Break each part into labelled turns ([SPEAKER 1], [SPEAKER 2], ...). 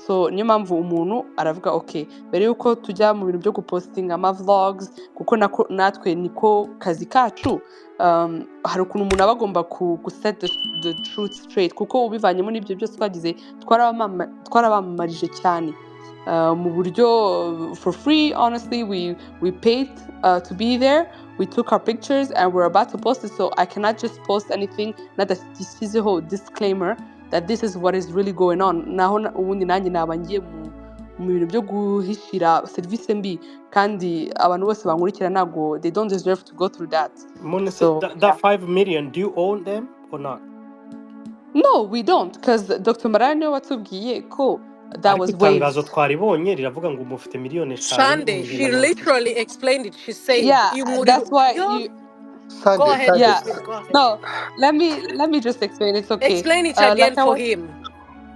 [SPEAKER 1] So niyo mpamvu umuntu aravuga, "Okay, mbere yuko tujya mu bintu byo gupostinga ama vlogs," kuko nako natwe niko kazi kacu, hari ukuntu umuntu aba agomba ku set the truth straight, kuko ubivanyemo n'ibyo byose twagize, twarabamamarije cyane mu buryo for free. Honestly, we paid to be there. We took our pictures and we're about to post it, so I cannot just post anything nadashyizeho disclaimer that this is what is really going on. Naho ubundi nanjye naba ngiye mu bintu byo guhishira serivisi mbi, kandi abantu bose bankurikira ntabwo, they don't deserve to go through that.
[SPEAKER 2] None se
[SPEAKER 1] So
[SPEAKER 2] that 5 million, do you own them or not?
[SPEAKER 1] No, we don't, because Dr. Marara niwe watubwiye ko that
[SPEAKER 2] Ariko
[SPEAKER 1] was
[SPEAKER 2] itangazo
[SPEAKER 1] waived.
[SPEAKER 2] Twaribonye riravuga ngo mufite miliyoni 5
[SPEAKER 3] Sunday,
[SPEAKER 2] n'ibihumbi
[SPEAKER 3] she
[SPEAKER 2] ijana.
[SPEAKER 3] literally explained it. She said,
[SPEAKER 1] Yeah,
[SPEAKER 3] you
[SPEAKER 1] that's why
[SPEAKER 3] yo,
[SPEAKER 1] you
[SPEAKER 3] go
[SPEAKER 4] Sunday,
[SPEAKER 3] ahead,
[SPEAKER 4] Sunday.
[SPEAKER 1] Yeah.
[SPEAKER 3] Josephine, go ahead.
[SPEAKER 1] No, let me just explain. It's okay.
[SPEAKER 3] Explain it
[SPEAKER 1] Like
[SPEAKER 3] again
[SPEAKER 1] I
[SPEAKER 3] for
[SPEAKER 1] was
[SPEAKER 3] him.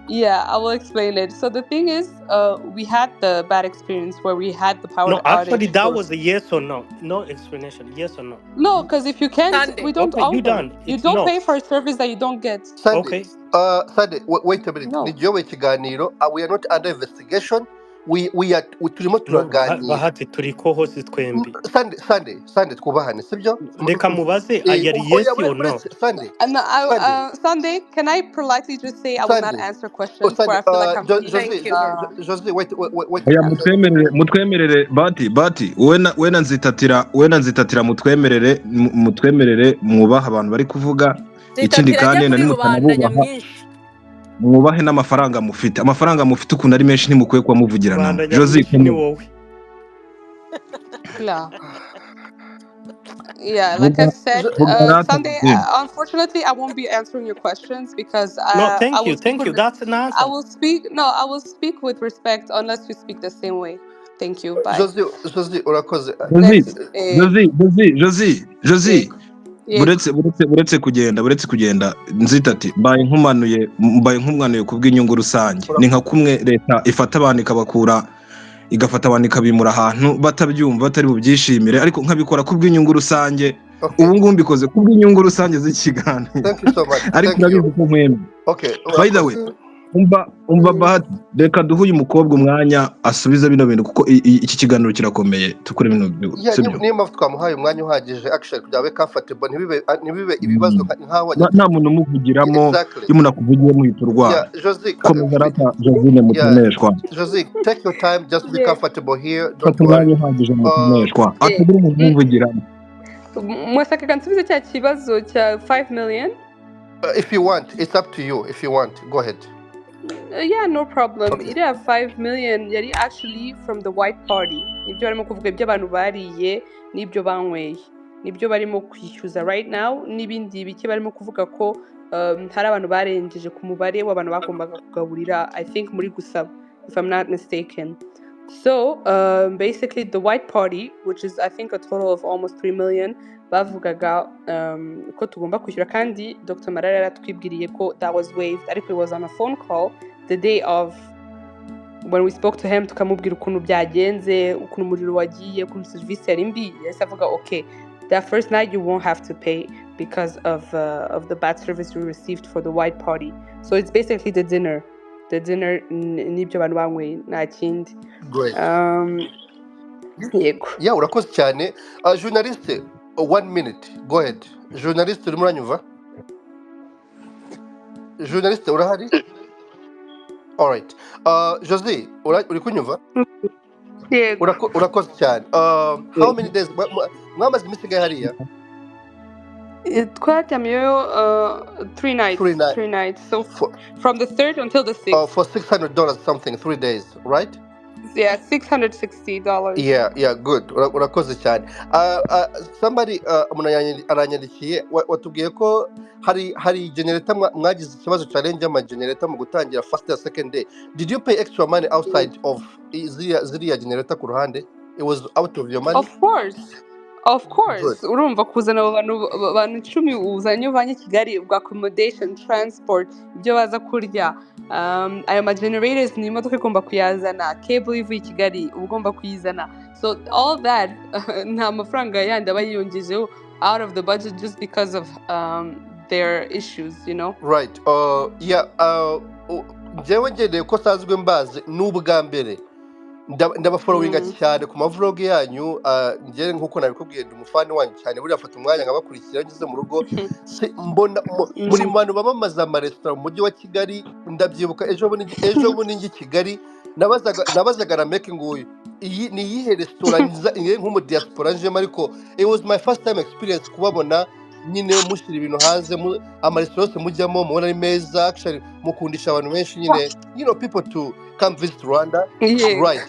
[SPEAKER 1] Yeah, I will explain it. So the thing is, we had the bad experience where we had the power
[SPEAKER 2] No, actually
[SPEAKER 1] outage
[SPEAKER 2] that
[SPEAKER 1] for
[SPEAKER 2] was a yes or no. No explanation. Yes or no.
[SPEAKER 1] No, because if you can't,
[SPEAKER 3] Sunday.
[SPEAKER 1] we don't
[SPEAKER 2] Okay,
[SPEAKER 1] own
[SPEAKER 2] you
[SPEAKER 1] them.
[SPEAKER 2] done.
[SPEAKER 1] You
[SPEAKER 2] It's
[SPEAKER 1] don't
[SPEAKER 2] no.
[SPEAKER 1] pay for a service that you don't get.
[SPEAKER 4] Sunday,
[SPEAKER 2] Okay.
[SPEAKER 4] Sunday, wait a minute.
[SPEAKER 1] No.
[SPEAKER 4] Ni jyewe ikiganiro. We are not under investigation. We are turimo
[SPEAKER 2] No,
[SPEAKER 4] turaganira.
[SPEAKER 2] Bahati, turi co-host twembi.
[SPEAKER 4] Sunday, Sunday, Sunday, twubahane, sibyo?
[SPEAKER 2] Reka mubaze, yari
[SPEAKER 4] Oya,
[SPEAKER 2] yes or no.
[SPEAKER 4] uretse Sunday.
[SPEAKER 1] And I,
[SPEAKER 4] Sunday.
[SPEAKER 1] Sunday, can I politely just say I will not
[SPEAKER 4] Sunday.
[SPEAKER 1] Answer
[SPEAKER 4] Oh,
[SPEAKER 1] questions
[SPEAKER 4] Sunday.
[SPEAKER 1] where I feel like I'm being
[SPEAKER 4] Jose,
[SPEAKER 3] Thank you.
[SPEAKER 4] Jose, wait, wait, wait.
[SPEAKER 5] Oya, mutwemerere, mutwemerere. Bati we na Nzitatira, mutwemerere, mutwemerere mwubahe abantu bari kuvuga. Ikindi
[SPEAKER 3] Zitatira ajya
[SPEAKER 5] kandi
[SPEAKER 3] kuri
[SPEAKER 5] nari
[SPEAKER 3] rubanda
[SPEAKER 5] mutanabubaha,
[SPEAKER 3] nyamwinshi.
[SPEAKER 5] Mwubahe n'amafaranga mufite. Amafaranga mufite ukuntu ari menshi, ntimukwiye kuba muvugiranamo.
[SPEAKER 2] Rubanda
[SPEAKER 5] Josi,
[SPEAKER 2] nyamwinshi ni
[SPEAKER 5] komeza.
[SPEAKER 2] wowe.
[SPEAKER 1] Yeah. Yeah, like
[SPEAKER 5] Vuga.
[SPEAKER 1] I said,
[SPEAKER 5] Vuga rata
[SPEAKER 1] Sunday,
[SPEAKER 5] Josine.
[SPEAKER 1] Unfortunately, I won't be answering your questions because
[SPEAKER 2] No,
[SPEAKER 1] I
[SPEAKER 2] thank
[SPEAKER 1] will
[SPEAKER 2] you,
[SPEAKER 1] speak
[SPEAKER 2] thank
[SPEAKER 1] with
[SPEAKER 2] you. That's an
[SPEAKER 1] I
[SPEAKER 2] answer.
[SPEAKER 1] will speak. No, I will speak with respect unless you speak the same way. Thank you. Bye.
[SPEAKER 4] Jose, Jose, urakoze.
[SPEAKER 5] Josi,
[SPEAKER 1] Next,
[SPEAKER 5] Josi, Josi, Josi, Josi.
[SPEAKER 1] Yego. Yego.
[SPEAKER 5] Buretse kugenda, Nzitati, mbaye nkumanuye kubw'inyungu rusange. Ni nka kumwe leta ifata abantu ikabakura, igafata abantu ikabimura ahantu batabyumva, batari bubyishimire, ariko nkabikora kubw'inyungu rusange. Ubu ngubu mbikoze kubw'inyungu rusange z'ikiganiro.
[SPEAKER 4] Thank you so much.
[SPEAKER 5] Ariko
[SPEAKER 4] Thank you.
[SPEAKER 5] urabizi ko nkwemera. By the way,
[SPEAKER 4] Urakoze.
[SPEAKER 5] umva, Bahati, reka duhe uyu mukobwa umwanya asubize bino bintu, kuko iki kiganiro kirakomeye, tukore bino
[SPEAKER 4] Yeah,
[SPEAKER 5] sibyo?
[SPEAKER 4] Niyo mpamvu twamuhaye umwanya uhagije actually, kugira abe comfortable, ntibibe ibibazo nk'aho
[SPEAKER 5] Nta muntu umuvugiramo.
[SPEAKER 4] Exactly.
[SPEAKER 5] Iyo umuntu akuvugiyemo uhita urwara.
[SPEAKER 4] Yeah, Jose,
[SPEAKER 5] Komeza rata Josine, mutoneshwa.
[SPEAKER 4] Jose, take your time, just be comfortable here. Don't
[SPEAKER 5] Fata
[SPEAKER 4] worry.
[SPEAKER 5] umwanya uhagije, mutoneshwa, atagira umuntu umuvugiramo.
[SPEAKER 1] Mwashakaga nsubize cya kibazo cya 5 million?
[SPEAKER 4] If you want, it's up to you. If you want, go ahead.
[SPEAKER 1] Yeah, no problem.
[SPEAKER 4] Okay.
[SPEAKER 1] Iriya 5 million yari actually from the white party. Nibyo barimo kuvuga, ibyo abantu bariye n'ibyo banyweye. Nibyo barimo kwishyuza right now, n'ibindi bike barimo kuvuga ko hari abantu barengeje ku mubare w'abantu bagombaga kugaburira, I think muri gusaba, if I'm not mistaken. So basically the white party, which is I think a total of almost 3 million, bavugaga ko tugomba kwishyura, kandi Dr. Marara yaratwibwiriye ko that was waived, ariko it was on a phone call the day of when we spoke to him, tukamubwira ukuntu byagenze, ukuntu umuriro wagiye, ukuntu serivisi yari mbi. Yahise avuga, "Okay, that first night you won't have to pay because of the bad service we received for the white party." So it's basically the dinner n'ibyo abantu banyweye, nta kindi.
[SPEAKER 4] Great.
[SPEAKER 1] Yego.
[SPEAKER 4] Yeah, urakoze cyane. Journaliste, one minute. Go ahead. Journaliste, urimo uranyumva? Journaliste, urahari? All right. Jose, uri kunyumva?
[SPEAKER 1] Yego.
[SPEAKER 4] Urakoze cyane. How many days mwamaze iminsi ingahe hariya?
[SPEAKER 1] Twaryamyeyo 3 nights.
[SPEAKER 4] 3 nights.
[SPEAKER 1] 3 nights, so
[SPEAKER 4] For,
[SPEAKER 1] from the third until the sixth.
[SPEAKER 4] For $600 something, 3 days, right?
[SPEAKER 1] Yeah, $660.
[SPEAKER 4] Yeah, good. Urakoze cyane. Somebody, umuntu aranyandikiye, watubwiye ko hari generator, mwagize ikibazo, challenge y'ama generator mu gutangira first and second day. Did you pay extra money outside of ziriya generator ku ruhande? It was out of your money?
[SPEAKER 1] Of course, of course.
[SPEAKER 4] Good.
[SPEAKER 1] Urumva kuzana abo bantu 10 uzanye uvanye i Kigali, ubwo accommodation, transport, ibyo baza kurya, ayo ma generators ni imodoka igomba kuyazana, cable ivuye i Kigali uba ugomba kuyizana, so all that nta mafaranga yandi aba yiyongejeho out of the budget just because of their issues.
[SPEAKER 4] Right. Yeah. Njyewe ngendeye ko nsanzwe mbazi, ni ubwa mbere ndabafollowinga cyane ku mavlog yanyu. Njye nkuko nabikubwiye, ndi umufani wanyu cyane. Buriya afata umwanya nkabakurikira ngeze mu rugo. Mbona muri mu bantu bamamaza amaresitora mu mujyi wa Kigali. Ndabyibuka ejo bundi njya i Kigali, nabazaga Rameke nguyu, iyi ni iyihe resitora nge nk'umudiaspora njemo? Ariko it was my first time experience kubabona nyine mushyira ibintu hanze, amaresitora yose mujyamo mubona ari meza. Actually mukundisha abantu benshi nyine, people to come visit Rwanda. Right.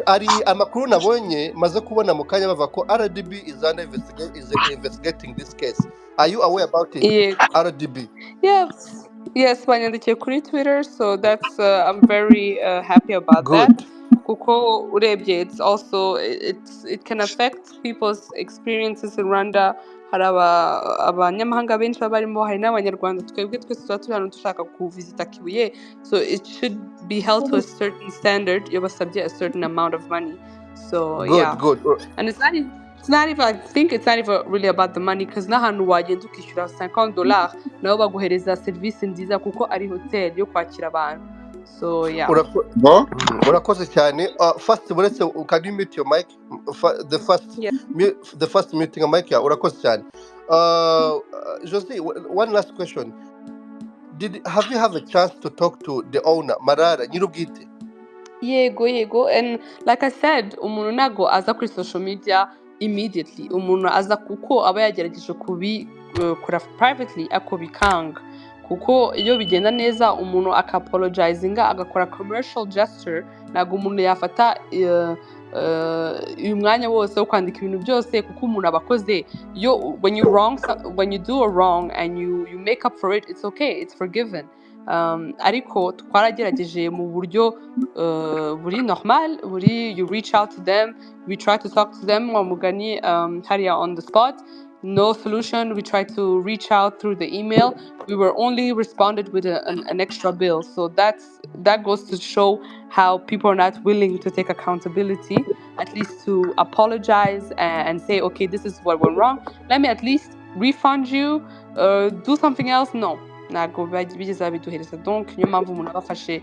[SPEAKER 4] Hari amakuru nabonye, maze kubona mu kanya, bavuga ko RDB is investigating this case. Are you aware about it?
[SPEAKER 1] Yego.
[SPEAKER 4] RDB?
[SPEAKER 1] Yes, banyandikiye kuri Twitter, so that's I'm very happy about that.
[SPEAKER 4] Good.
[SPEAKER 1] Kuko urebye, it's also it can affect people's experiences in Rwanda. Hari abanyamahanga benshi baba barimo, hari n'Abanyarwanda. Twebwe twese tuba turi hano dushaka kuvisita Kibuye, so it should be held to a certain standard iyo basabye a certain amount of money. So
[SPEAKER 4] Good.
[SPEAKER 1] yeah.
[SPEAKER 4] Good.
[SPEAKER 1] And it's not even, I think it's not even really about the money, because n'ahantu wagenda ukishyura $50, nabo baguhereza serivisi nziza kuko ari hotel yo kwakira abantu. So yeah.
[SPEAKER 6] Bo.
[SPEAKER 4] Urakoze cyane. First buretse, can you mute your mic? The first
[SPEAKER 1] Yeah.
[SPEAKER 4] The first muting mic. Yeah, urakoze cyane. Josie, one last question. Did have you have a chance to talk to the owner, Marara nyirubwite?
[SPEAKER 1] Yego, and like I said, umuntu ntago aza kuri social media immediately. Umuntu aza kuko aba yagerageje kubikora privately ako bikanga, kuko iyo bigenda neza umuntu akapologizinga, agakora commercial gesture. Ntabwo umuntu yafata uyu mwanya wose wo kwandika ibintu byose, kuko umuntu aba akoze iyo when you do a wrong and you make up for it, it's okay, it's forgiven. Ariko twaragerageje mu buryo buri normal, buri you reach out to them, we try to talk to them, wa mugani, hariya on the spot, no solution. We tried to reach out through the email. We were only responded with an extra bill. So that goes to show how people are not willing to take accountability, at least to apologize and say, "Okay, this is what went wrong, let me at least refund you, do something else." No, ntabwo bigeze babiduhereza. Donc niyo mpamvu umuntu aba afashe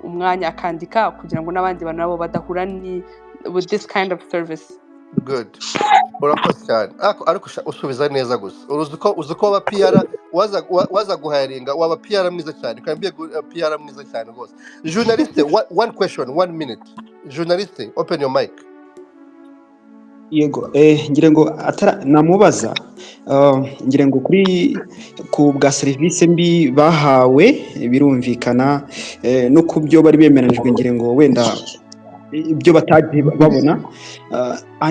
[SPEAKER 1] umwanya akandika kugira ngo n'abandi bantu nabo badahura ni with this kind of service.
[SPEAKER 4] Good, urakoze cyane. Ariko usubiza neza gusa. Uzi ko waba PR, waza guharinga, waba PR mwiza cyane. You can be a good PR mwiza cyane rwose. Journaliste, one question, one minute. Journaliste, open your mic.
[SPEAKER 7] Yego, ngira ngo atara namubaza, ngira ngo kuri ku bwa serivisi mbi bahawe, birumvikana, no ku byo bari bemeranyijwe, ngira ngo wenda ibyo batagiye babona.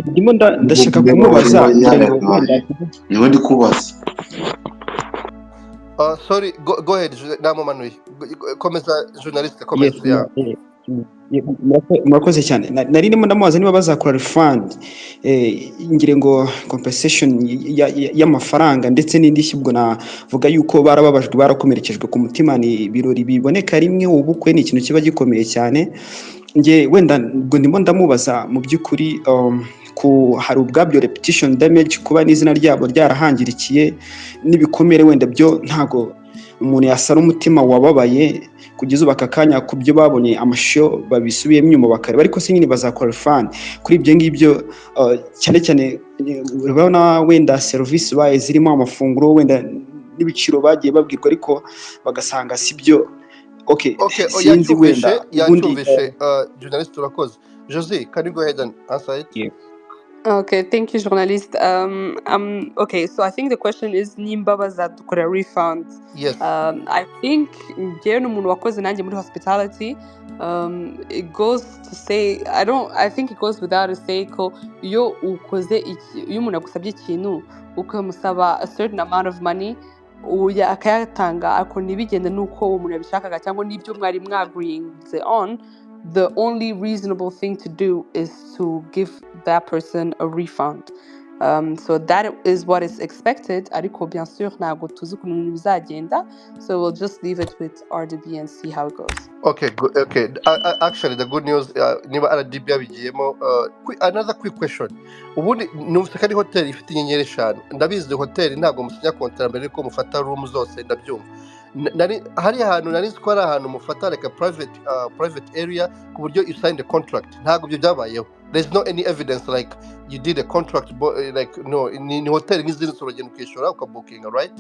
[SPEAKER 7] Ndimo ndashaka kumubaza, ngira ngo wenda
[SPEAKER 6] Niwe ndi kubaza.
[SPEAKER 4] Sorry, go ahead. Namumanuye. Komeza, journaliste, komeza.
[SPEAKER 7] Yes,
[SPEAKER 4] Yeah.
[SPEAKER 7] Murakoze cyane. Nari ndimo ndamubaza niba bazakora refund, ngira ngo compensation y'amafaranga ndetse n'indishyi. Ubwo navuga yuko barababajwe, barakomerekejwe ku mutima. Ni ibirori biboneka rimwe, ubukwe ni ikintu kiba gikomeye cyane. Nge wenda ubwo ndimo ndamubaza mu by'ukuri, ku hari ubwabyo reputation damage, kuba n'izina ryabo ryarahangirikiye n'ibikomere, wenda byo ntago umuntu yasara umutima wababaye kugeza ubu aka kanya ku byo babonye, amashusho babisubiyemo inyuma bakareba. Ariko se nyine bazakora refund kuri ibyo ngibyo, cyane cyane urabona wenda serivisi baye zirimo amafunguro, wenda n'ibiciro bagiye babwirwa ariko bagasanga si byo. Okay.
[SPEAKER 4] Okay, oh,
[SPEAKER 7] Sinzi wenda
[SPEAKER 4] yacyumvishe.
[SPEAKER 7] Ubundi
[SPEAKER 4] Yacyumvishe, journaliste, urakoze. Josie, can you go ahead and answer it?
[SPEAKER 7] Yeah.
[SPEAKER 1] Okay, thank you, journalist. Okay, so I think the question is nimba bazadukora refund.
[SPEAKER 4] Yes.
[SPEAKER 1] I think njyewe ni umuntu wakoze nanjye muri hospitality. It goes to say, I don't, I think it goes without a say ko iyo ukoze iki, iyo umuntu agusabye ikintu ukamusaba a certain amount of money, uya akayatanga ariko ntibigende n'uko uwo muntu yabishakaga cyangwa n'ibyo mwari mwagreeinze on, the only reasonable thing to do is to give that person a refund. So that is what is expected. Ariko bien sûr ntabwo tuzi ukuntu ibintu bizagenda. So we'll just leave it with RDB and see how it goes.
[SPEAKER 4] Okay, good. Okay. Actually, the good news, niba RDB yabigiyemo, another quick question. Ubundi numvise ko ari hoteli ifite inyenyeri eshanu. Ndabizi hoteli ntabwo musinya kontara mbere yuko mufata room zose, ndabyumva. Nari hari ahantu nari nzi ko ari ahantu mufata like a private area, ku buryo you signed a contract. Ntabwo ibyo byabayeho. There's no any evidence like you did a contract, like no, ni hotel nk'izindi, uragenda ukishyura, ukabookinga, right?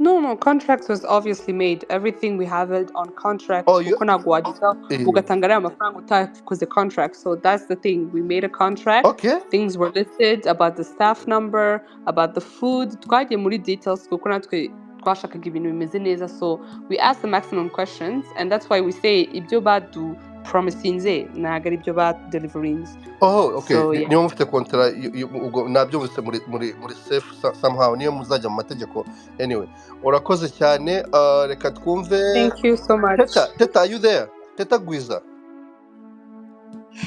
[SPEAKER 1] No, contract was obviously made. Everything we have it on contract.
[SPEAKER 4] Oh, you
[SPEAKER 1] Kuko ntabwo wageza ugatanga ariya mafaranga utakoze contract. So that's the thing. We made a contract. Things were listed about the staff number, about the food. Twagiye muri details kuko natwe twashakaga ibintu bimeze neza. So we asked the maximum questions, and that's why we say ibyo badu promisinze ntabwo ari ibyo ba deliverinze.
[SPEAKER 4] Oh, okay.
[SPEAKER 1] So yeah.
[SPEAKER 4] Niba mufite contrat, ubwo nabyumvise muri safe somehow, niyo muzajya mu mategeko. Anyway, urakoze cyane. Reka twumve
[SPEAKER 1] Thank you so much.
[SPEAKER 4] Teta. Teta, are you there? Teta Gwiza.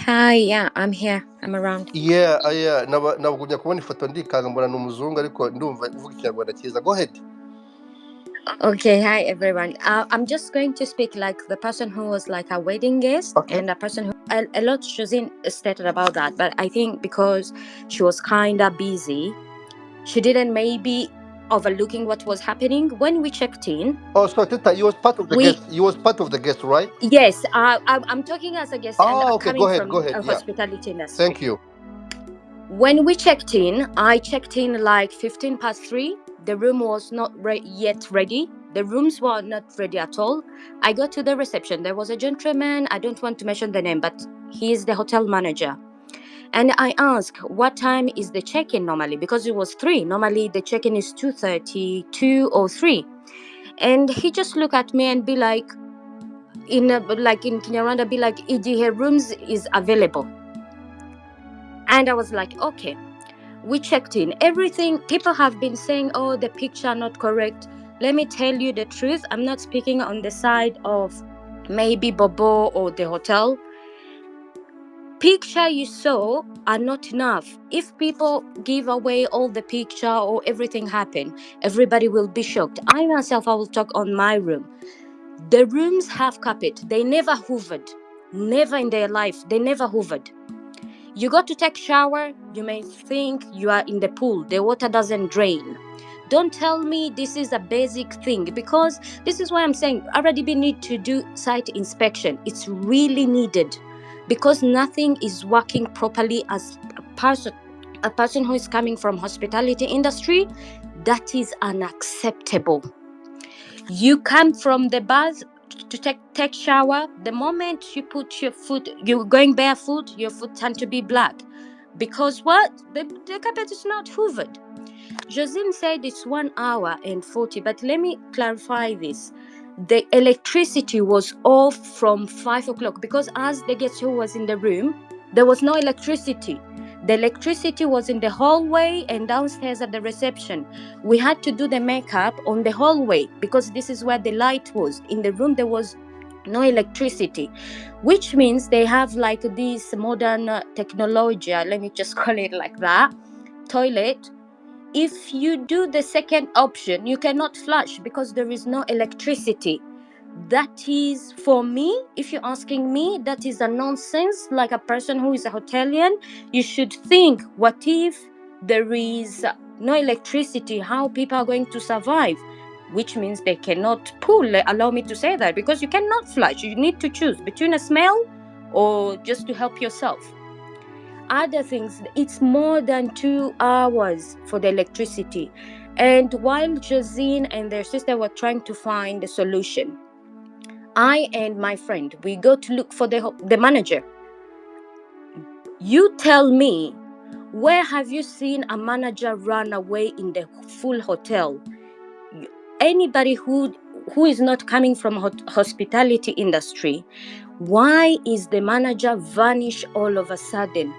[SPEAKER 8] Hi, yeah, I'm here. I'm around.
[SPEAKER 4] Yeah. Nabugumya kubona ifoto ndikanga, mbona ni umuzungu, ariko ndumva uvuga ikinyarwanda cyiza. Go ahead.
[SPEAKER 8] Okay, hi everyone. I'm just going to speak like the person who was like a wedding guest and a person who a lot Josine stated about that, but I think because she was kind of busy, she didn't maybe overlooking what was happening when we checked in.
[SPEAKER 4] Oh, so Teta, you was part of the
[SPEAKER 8] We
[SPEAKER 4] guest. You was part of the guest, right?
[SPEAKER 8] Yes, I'm talking as a guest and
[SPEAKER 4] Oh, okay. Go
[SPEAKER 8] coming
[SPEAKER 4] ahead.
[SPEAKER 8] from
[SPEAKER 4] Go ahead.
[SPEAKER 8] a hospitality industry.
[SPEAKER 4] Thank you.
[SPEAKER 8] When we checked in, I checked in like 3:15. The room was not yet ready. The rooms were not ready at all. I got to the reception. There was a gentleman, I don't want to mention the name, but he is the hotel manager. And I asked, what time is the check-in normally? Because it was 3. Normally the check-in is 2:30, 2 or 3. And he just looked at me and be like, like in Kinyarwanda, be like, igihe rooms is available. And I was like, okay. We checked in. Everything, people have been saying, oh, the picture not correct. Let me tell you the truth. I'm not speaking on the side of maybe Bobo or the hotel. Picture you saw are not enough. If people give away all the picture or everything happened, everybody will be shocked. I myself, I will talk on my room. The rooms have carpet. They never hoovered. Never in their life. They never hoovered. You go to take shower, you may think you are in the pool. The water doesn't drain. Don't tell me this is a basic thing, because this is why I'm saying RDB need to do site inspection. It's really needed, because nothing is working properly. As a person who is coming from hospitality industry, that is unacceptable. You come from the bath to take shower. The moment you put your foot, you're going barefoot, your foot tend to be black. Because what? The carpet is not hoovered. Josine said it's 1 hour and 40, but let me clarify this. The electricity was off from 5 o'clock, because as the guest who was in the room, there was no electricity. The electricity was in the hallway and downstairs at the reception. We had to do the makeup on the hallway because this is where the light was. In the room, there was no electricity, which means they have like this modern technology, let me just call it like that, toilet. If you do the second option, you cannot flush because there is no electricity. That is, for me, if you're asking me, that is a nonsense. Like a person who is a hotelian, you should think, what if there is no electricity? How people are going to survive? Which means they cannot pull. Allow me to say that, because you cannot flush. You need to choose between a smell or just to help yourself. Other things, it's more than 2 hours for the electricity. And while Josine and their sister were trying to find a solution, I and my friend, we go to look for the manager. You tell me, where have you seen a manager run away in the full hotel? Anybody who is not coming from hospitality industry, why is the manager vanish all of a sudden?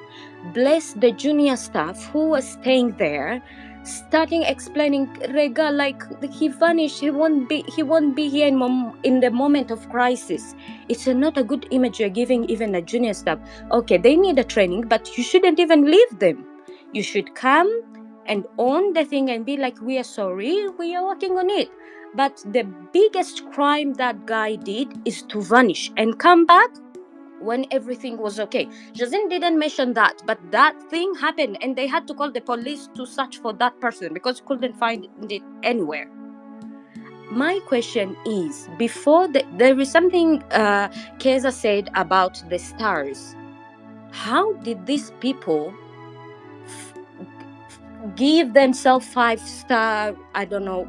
[SPEAKER 8] Bless the junior staff who was staying there, starting explaining, Rega, like he vanished, he won't be here in the moment of crisis. It's not a good image you're giving even a junior staff. Okay, they need a training, but you shouldn't even leave them. You should come and own the thing and be like, we are sorry, we are working on it. But the biggest crime that guy did is to vanish and come back when everything was okay. Josine didn't mention that, but that thing happened and they had to call the police to search for that person because couldn't find it anywhere. My question is, before there is something Keza said about the stars. How did these people give themselves 5 star? I don't know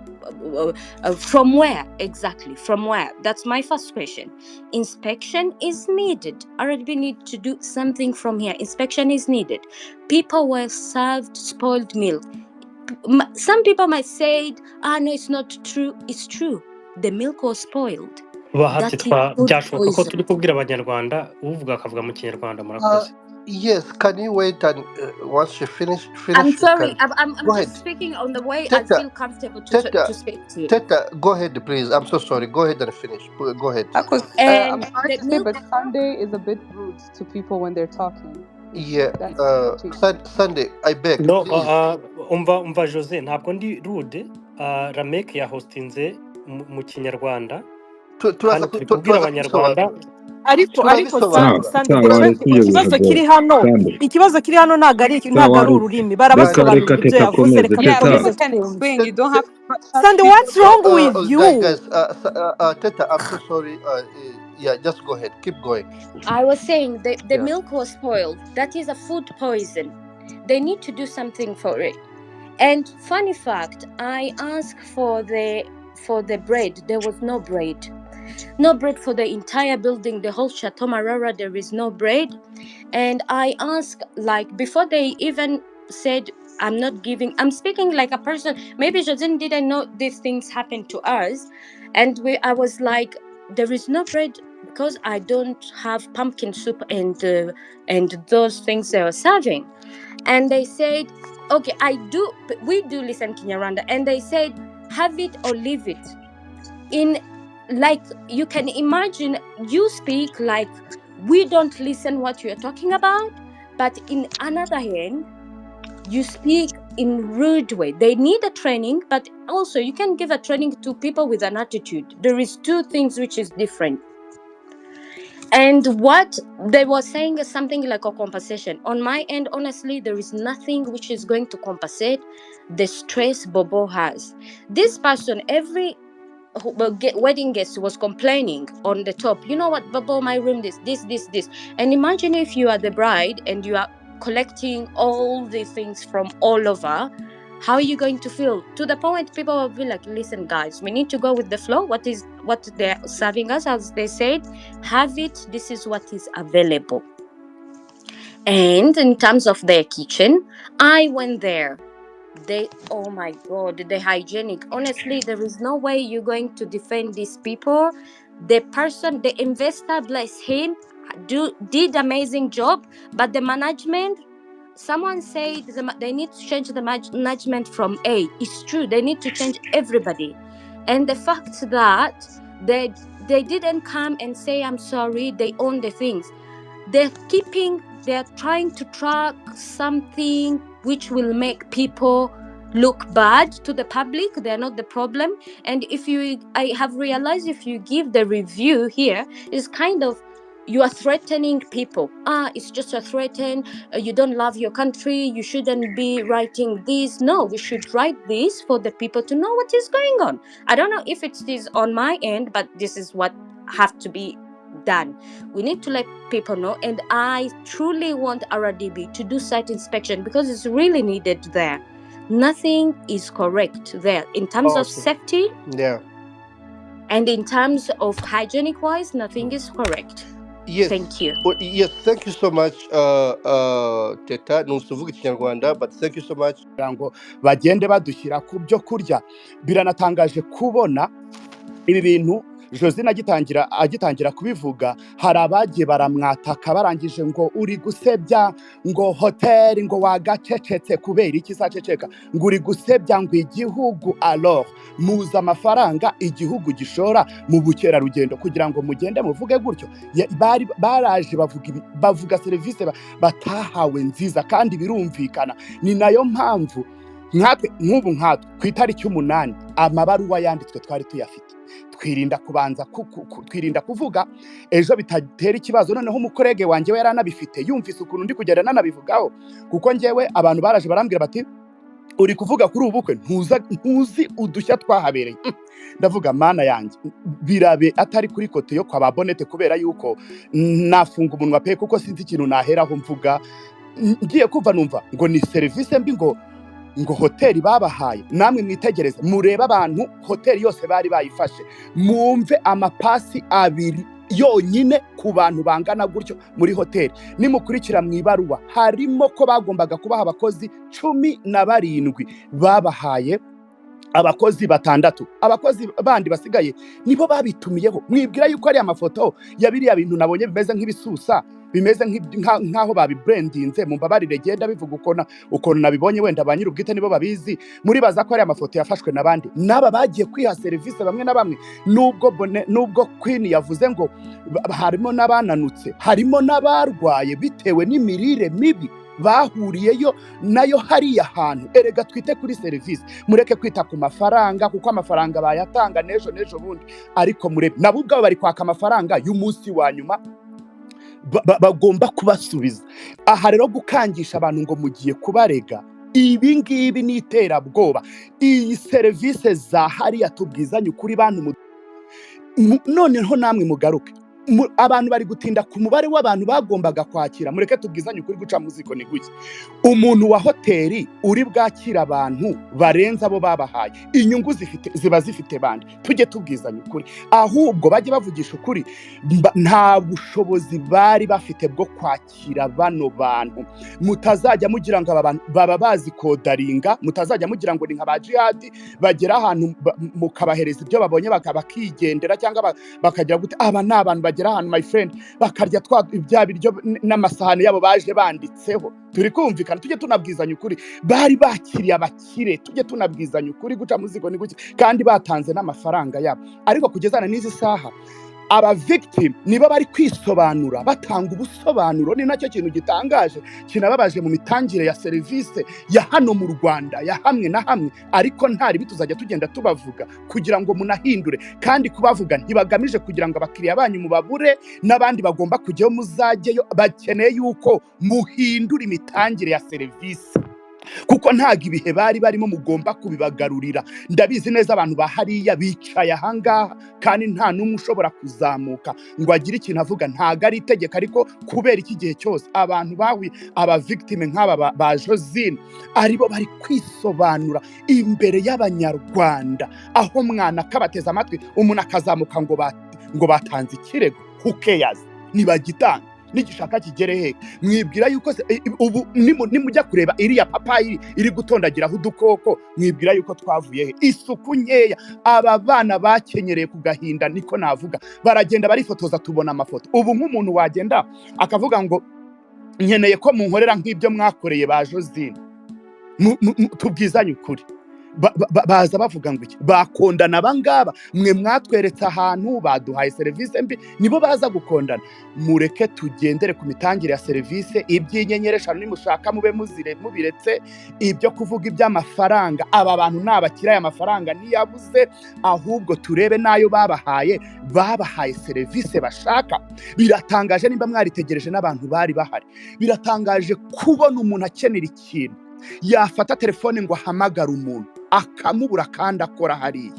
[SPEAKER 8] from where exactly, from where? That's my first question. Inspection is needed. RDB need to do something from here. Inspection is needed. People were served spoiled milk. Some people might say, ah, no, it's not true. It's true, the milk was spoiled.
[SPEAKER 2] Bahati,
[SPEAKER 8] That is
[SPEAKER 2] twa
[SPEAKER 8] food
[SPEAKER 2] byashoboka ko
[SPEAKER 8] poison.
[SPEAKER 2] Turi kubwira Abanyarwanda, uvuga akavuga mu Kinyarwanda. Murakoze.
[SPEAKER 4] Yes, can you wait and once you finish
[SPEAKER 8] I'm
[SPEAKER 4] you
[SPEAKER 8] sorry,
[SPEAKER 4] can
[SPEAKER 8] I'm
[SPEAKER 4] go ahead.
[SPEAKER 8] just speaking on the way I
[SPEAKER 4] Teta,
[SPEAKER 8] feel comfortable to
[SPEAKER 4] Teta,
[SPEAKER 8] to speak to.
[SPEAKER 4] Teta, go ahead, please. I'm so sorry. Go ahead and finish. Go ahead.
[SPEAKER 1] Akos, I'm
[SPEAKER 8] And
[SPEAKER 1] sorry
[SPEAKER 8] the
[SPEAKER 1] to say,
[SPEAKER 8] milk
[SPEAKER 1] but Sunday is a bit rude to people when they're talking.
[SPEAKER 4] Yeah,
[SPEAKER 1] That's too.
[SPEAKER 4] Sunday, I beg,
[SPEAKER 2] No,
[SPEAKER 4] please.
[SPEAKER 2] Umva Jose, ntabwo ndi rude. Ramek yahostinze mu Kinyarwanda
[SPEAKER 4] Turaza
[SPEAKER 2] kandi turi kubwira
[SPEAKER 4] turaza
[SPEAKER 2] Abanyarwanda.
[SPEAKER 4] kubisobanura.
[SPEAKER 3] Ariko
[SPEAKER 4] Turabisobanura.
[SPEAKER 3] Sande,
[SPEAKER 5] Waretse ibyo
[SPEAKER 3] ikibazo
[SPEAKER 5] bintu
[SPEAKER 3] kiri hano,
[SPEAKER 5] Sande,
[SPEAKER 3] ikibazo kiri hano ntabwo ari
[SPEAKER 5] sa
[SPEAKER 3] ntabwo ari
[SPEAKER 5] waretse
[SPEAKER 3] ururimi.
[SPEAKER 5] reka
[SPEAKER 3] Barabasobanurira
[SPEAKER 5] reka
[SPEAKER 3] ibyo
[SPEAKER 5] Teta
[SPEAKER 3] yavuze,
[SPEAKER 5] akomeze.
[SPEAKER 3] reka
[SPEAKER 1] Yeah,
[SPEAKER 5] Teta.
[SPEAKER 1] people
[SPEAKER 3] dukomeze
[SPEAKER 1] can
[SPEAKER 3] twumve.
[SPEAKER 1] explain. You don't have to cut
[SPEAKER 3] Sande,
[SPEAKER 1] people
[SPEAKER 3] what's wrong with
[SPEAKER 4] Guys,
[SPEAKER 3] you?
[SPEAKER 4] guys, Teta, I'm so sorry. Yeah, just go ahead. Keep going.
[SPEAKER 8] I was saying the
[SPEAKER 4] Yeah.
[SPEAKER 8] milk was spoiled. That is a food poison. They need to do something for it. And funny fact, I asked for the bread. There was no bread. No bread for the entire building, the whole Chateau Marara, there is no bread. And I asked, like, before they even said, I'm not giving, I'm speaking like a person, maybe Josine didn't know these things happen to us. And I was like, there is no bread because I don't have pumpkin soup and those things they were serving. And they said, okay, I do, we do listen Kinyarwanda. And they said, have it or leave it. In like, you can imagine, you speak like we don't listen what you're talking about, but in another hand, you speak in rude way. They need a training, but also you can give a training to people with an attitude. There is two things which is different. And what they were saying is something like a compensation. On my end, honestly, there is nothing which is going to compensate the stress Bobo has. This person, every wedding guest was complaining on the top. You know what, Bobo, my room, this, this, this, this. And imagine if you are the bride and you are collecting all these things from all over. How are you going to feel? To the point people will be like, listen, guys, we need to go with the flow. What is what they're serving us, as they said, have it. This is what is available. And in terms of their kitchen, I went there. They, oh my God, the hygienic. Honestly, there is no way you're going to defend these people. The person, the investor, bless him, do did amazing job, but the management, someone said they need to change the management from A. It's true, they need to change everybody. And the fact that they didn't come and say, I'm sorry, they own the things. They're keeping, they're trying to track something which will make people look bad to the public. They're not the problem. And if you, I have realized, if you give the review here, it's kind of, you are threatening people. Ah, it's just a threaten. You don't love your country. You shouldn't be writing this. No, we should write this for the people to know what is going on. I don't know if it is on my end, but this is what have to be done. We need to let people know. And I truly want RDB to do site inspection because it's really needed there. Nothing is correct there in terms of
[SPEAKER 4] Okay.
[SPEAKER 8] safety
[SPEAKER 4] Yeah.
[SPEAKER 8] and in terms of hygienic wise, nothing is correct.
[SPEAKER 4] Yes.
[SPEAKER 8] Thank you.
[SPEAKER 4] Well, yes, thank you so much, Teta. Numvise uvuga Ikinyarwanda, but thank you so much.
[SPEAKER 9] Kugira ngo bagende badushyira ku byo kurya. Biranatangaje kubona ibi bintu Josine agitangira kubivuga, hari abagiye baramwataka, barangije ngo uri gusebya ngo hoteli, ngo wagacecetse. Kubera iki zaceceka? Ngo uri gusebya ngo igihugu. Alors muzi amafaranga igihugu gishora mu bukerarugendo kugira ngo mugende muvuge gutyo? Bari baraje bavuga bavuga serivisi batahawe nziza, kandi birumvikana. Ni nayo mpamvu nkatwe nk'ubu, nkatwe ku itariki 8 amabaruwa yanditswe twari tuyafite, twirinda kubanza twirinda kuvuga ejo bitatera ikibazo. Noneho umucollègue wanjye we yaranabifite, yumvise ukuntu ndi kugenda nanabivugaho, kuko njyewe abantu baraje barambwira bati Uri kuvuga kuri ubu bukwe, ntuzi udushya twahabereye. Ndavuga mana yanjye, birabe atari kuri côté yo kwa ba Bonete, kubera yuko nafunga umunwa pe, kuko sinzi ikintu naheraho mvuga. Ngiye kumva numva ngo ni serivisi mbi, ngo hoteli babahaye. Namwe mwitegereze, murebe abantu, hoteli yose bari bayifashe, mwumve amapasi 2 yonyine ku bantu bangana gutyo muri hoteli. Nimukurikira mu ibaruwa, harimo ko bagombaga kubaha abakozi 17, babahaye abakozi 6. Abakozi bandi basigaye nibo babitumiyeho. Mwibwira yuko ari amafoto ya biriya bintu nabonye bimeze nk'ibisusa, bimeze nk'aho babibrandinze? Mumbabarire, genda bivuga ukuntu nabibonye, wenda ba nyir'ubwite nibo babizi. Muribaza ko ari amafoto yafashwe n'abandi n'aba bagiye kwiha serivisi bamwe na bamwe? Nubwo Queen yavuze ngo harimo n'abananutse, harimo n'abarwaye bitewe n'imirire mibi bahuriyeyo nayo hariya hantu. Erega twite kuri serivisi, mureke kwita ku mafaranga, kuko amafaranga bayatanga n'ejo n'ejo bundi. Ariko murebe, nabo ubwabo bari kwaka amafaranga y'umunsi wa nyuma bagomba kubasubiza. Aha rero gukangisha abantu ngo mugiye kubarega, ibi ngibi ni iterabwoba. Iyi serivisi za hariya, tubwizanye ukuri, bantu noneho namwe mugaruke. Abantu bari gutinda ku mubare w'abantu bagombaga kwakira. Mureke tubwizanye ukuri, guca mu ziko ni guke. Umuntu wa hoteli uri bwakira abantu barenze abo babahaye, inyungu zifite ziba zifite bande? Tujye tubwizanya ukuri, ahubwo bajye bavugisha ukuri. Nta bushobozi bari bafite bwo kwakira bano bantu. Mutazajya mugira ngo aba bantu baba bazi kodaringa, mutazajya mugira ngo ni nka ba Jihadi bagera ahantu mukabahereza ibyo babonye bakigendera, cyangwa bakagira gute. Aba ni abantu bagera ahantu, my friend, bakarya twa bya biryo n'amasahani yabo baje banditseho. Turi kumvikana? Tujye tunabwizanya ukuri, bari bakiriye abakire. Tujye tunabwizanya ukuri, guca mu ziko ni guke, kandi batanze n'amafaranga yabo. Ariko kugezana n'izi saha, aba victim nibo bari kwisobanura, batanga ubusobanuro. Ni nacyo kintu gitangaje kinababaje mu mitangire ya serivisi ya hano mu Rwanda, ya hamwe na hamwe. Ariko nta ribi, tuzajya tugenda tubavuga kugira ngo munahindure. Kandi kubavuga ntibagamije kugira ngo abakiriya banyu mubabure n'abandi bagomba kujyayo muzajyeyo. Bakeneye yuko muhindura imitangire ya serivisi, kuko ntabwo ibihe bari barimo mugomba kubibagarurira. Ndabizi neza, abantu ba hariya bicaye ahangaha, kandi nta n'umwe ushobora kuzamuka ngo agire ikintu avuga. Ntabwo ari itegeko, ariko kubera iki gihe cyose abantu bahuye, aba victime nk'aba ba Josine, aribo bari kwisobanura imbere y'Abanyarwanda, aho mwana kabateze amatwi, umuntu akazamuka ngo batanze ikirego. Who cares? Nibagitanga, nigishaka kigere hehe? Mwibwira yuko se ubu nimujya kureba iriya papayi iri gutondagiraho udukoko, mwibwira yuko twavuye he? Isuku nkeya, aba bana bakenyereye ku gahinda, niko navuga. Baragenda barifotoza, tubona amafoto. Ubu nk'umuntu wagenda akavuga ngo nkeneye ko munkorera nk'ibyo mwakoreye ba Josine, tubwizanye ukuri, baza bavuga ngo iki? Bakondana abangaba mwe mwatweretse ahantu baduhaye serivisi mbi, nibo baza gukondana. Mureke tugendere ku mitangire ya serivisi. Iby'inyenyeri 5 nimushaka mube muzire mubiretse. Ibyo kuvuga iby'amafaranga, aba bantu ni abakire, aya mafaranga ntiyabuze. Ahubwo turebe n'ayo babahaye, babahaye serivisi bashaka. Biratangaje, nimba mwaritegereje n'abantu bari bahari, biratangaje kubona umuntu akenera ikintu, yafata telefone ngo ahamagare umuntu akamubura, kandi akora hariya.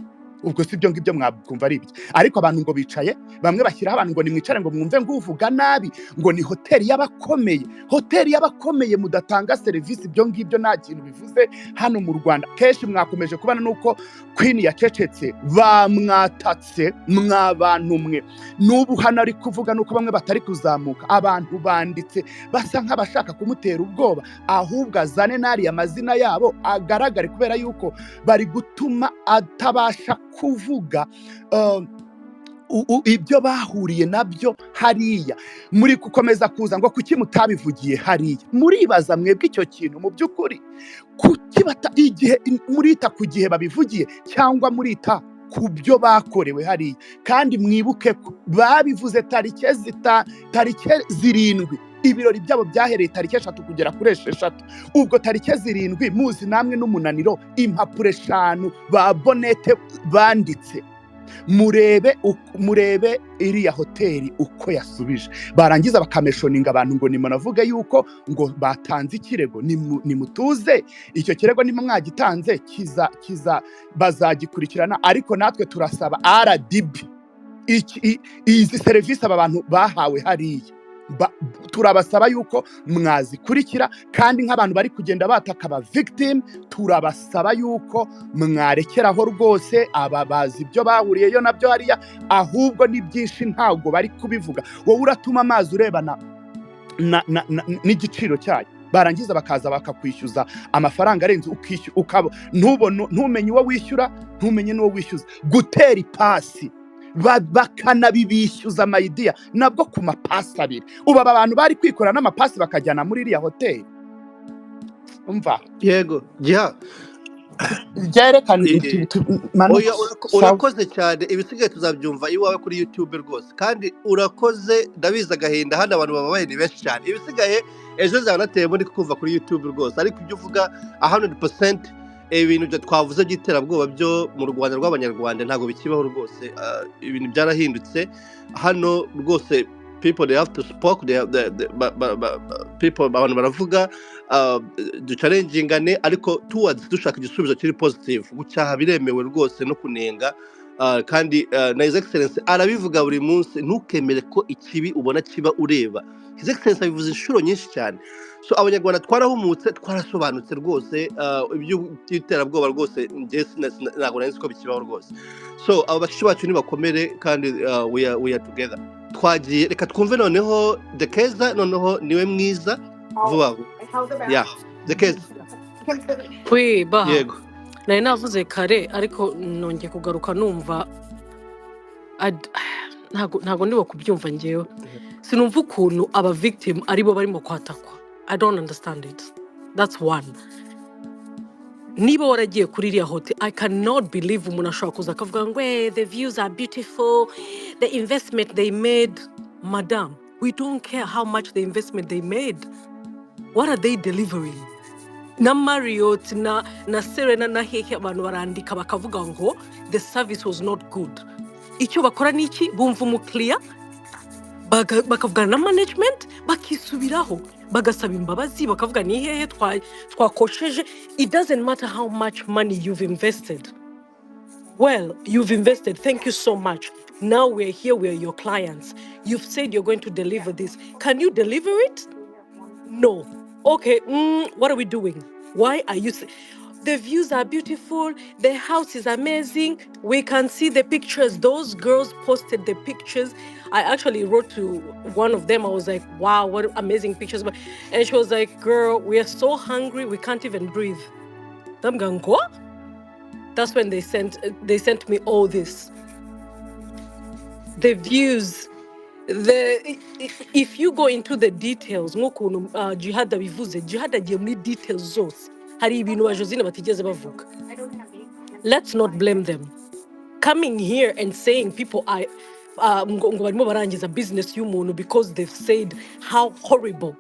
[SPEAKER 9] Ubwo si ibyo ngibyo mwakumva ari ibyo? Ariko abantu ngo bicaye, bamwe bashyiraho abantu ngo nimwicare, ngo mwumve ngo uvuga nabi, ngo ni hoteli y'abakomeye. Hoteli y'abakomeye mudatanga serivisi, ibyo ngibyo nta kintu bivuze hano mu Rwanda. Kenshi mwakomeje kubona nuko Queen yacecetse, bamwatatse. Mwa bantu mwe, n'ubu hano ari kuvuga nuko bamwe batari kuzamuka. Abantu banditse basa nk'abashaka kumutera ubwoba. Ahubwo azane n'ariya mazina yabo agaragare, kubera yuko bari gutuma atabasha kuvuga ibyo bahuriye nabyo hariya. Muri gukomeza kuza ngo kuki mutabivugiye hariya? Muribaza mwebwe icyo kintu mu by'ukuri, kuki bata igihe? Murita ku gihe babivugiye cyangwa murita ku byo bakorewe hariya? Kandi mwibuke ko babivuze tariki 7, ibirori byabo byahereye tariki 3 kugera kuri 6. Ubwo tariki 7, muzi namwe n'umunaniro, impapuro 5 ba Bonete banditse. Murebe murebe iriya hoteli uko yasubije, barangiza bakamentioninga abantu ngo nimunavuge yuko ngo batanze ikirego. Nimutuze, icyo kirego niba mwagitanze kiza kiza bazagikurikirana, ariko natwe turasaba RDB izi serivisi aba bantu bahawe hariya, turabasaba yuko mwazikurikira, kandi nk'abantu bari kugenda bataka aba victim, turabasaba yuko mwarekeraho rwose. Aba bazi ibyo bahuriyeyo nabyo hariya, ahubwo ni byinshi ntabwo bari kubivuga. Wowe uratuma amazi urebana n'igiciro cyayo, barangiza bakaza bakakwishyuza amafaranga arenze, ukishyura ukaba ntubone, ntumenye uwo wishyura, ntumenye n'uwo wishyuza. Gutera ipasi bakanabibishyuza amayidiya nabwo ku mapasi abiri. Ubu aba bantu bari kwikora n'amapasi bakajyana muri iriya hoteli, umva.
[SPEAKER 4] Yego, giha.
[SPEAKER 9] Byerekana manuka.
[SPEAKER 4] Oya.
[SPEAKER 9] Sawa.
[SPEAKER 4] Urakoze cyane. Ibisigaye tuzabyumva iwawe kuri YouTube rwose, kandi urakoze. Ndabizi agahinda hano abantu bababaye ni benshi cyane. Ibisigaye ejo nzaba nateye muri kumva kuri YouTube rwose, ariko ibyo uvuga 100%, ibintu byo twavuze by'iterabwoba byo mu Rwanda rw'Abanyarwanda ntabwo bikibaho rwose. Ibintu byarahindutse hano rwose. People, they have to speak, they have, they, ba, ba, ba, people, abantu baravuga, duchallengingane, ariko towards dushaka igisubizo kiri positive. Gucyaha biremewe rwose no kunenga, kandi na His Excellence arabivuga buri munsi: ntukemere ko ikibi ubona kiba ureba. His Excellence abivuze inshuro nyinshi cyane. So Abanyarwanda twarahumutse, twarasobanutse rwose. Iby'iterabwoba rwose njye ntabwo nari nzi ko bikibaho rwose. So abo bashiki bacu nibakomere, kandi we are together. Twagiye, reka twumve noneho Dekeza, noneho niwe mwiza vuba vuba ya Dekeza.
[SPEAKER 10] We baha.
[SPEAKER 4] Yego.
[SPEAKER 10] Nari navuze kare, ariko nongeye kugaruka numva ntago ndibo kubyumva. Ngewe sinumva ukuntu aba victim aribo barimo kwatakwa. I don't understand it. That's one. Niba waragiye kuri iriya hotel, I cannot believe umuntu ashobora kuza akavuga ngo "Eh, the views are beautiful, the investment they made." Madam, we don't care how much the investment they made. What are they delivering? Na Marriott na Serena na hehe, abantu barandika bakavuga ngo the service was not good. Icyo bakora ni iki? Bumva umukiriya, bakavugana na management, bakisubiraho, bagasaba imbabazi, bakavuga ni hehe twakosheje. It doesn't matter how much money you've invested. Well, you've invested, thank you so much. Now we're here, we're your clients. You've said you're going to deliver this. Can you deliver it? No. Okay, what are we doing? Why are you the views are beautiful, the house is amazing. We can see the pictures. Those girls posted the pictures. I actually wrote to one of them. I was like, "Wow, what amazing pictures." And she was like, "Girl, we are so hungry, we can't even breathe." I'm going, "What?" That's when they sent me all this. The views, the if you go into the details, nk'ukuntu Jihad abivuze, Jihad agiye muri details zose, hari ibintu ba Josine batigeze bavuga. Let's not blame them. Coming here and saying people are ngo barimo barangiza business y'umuntu because they've said how horrible.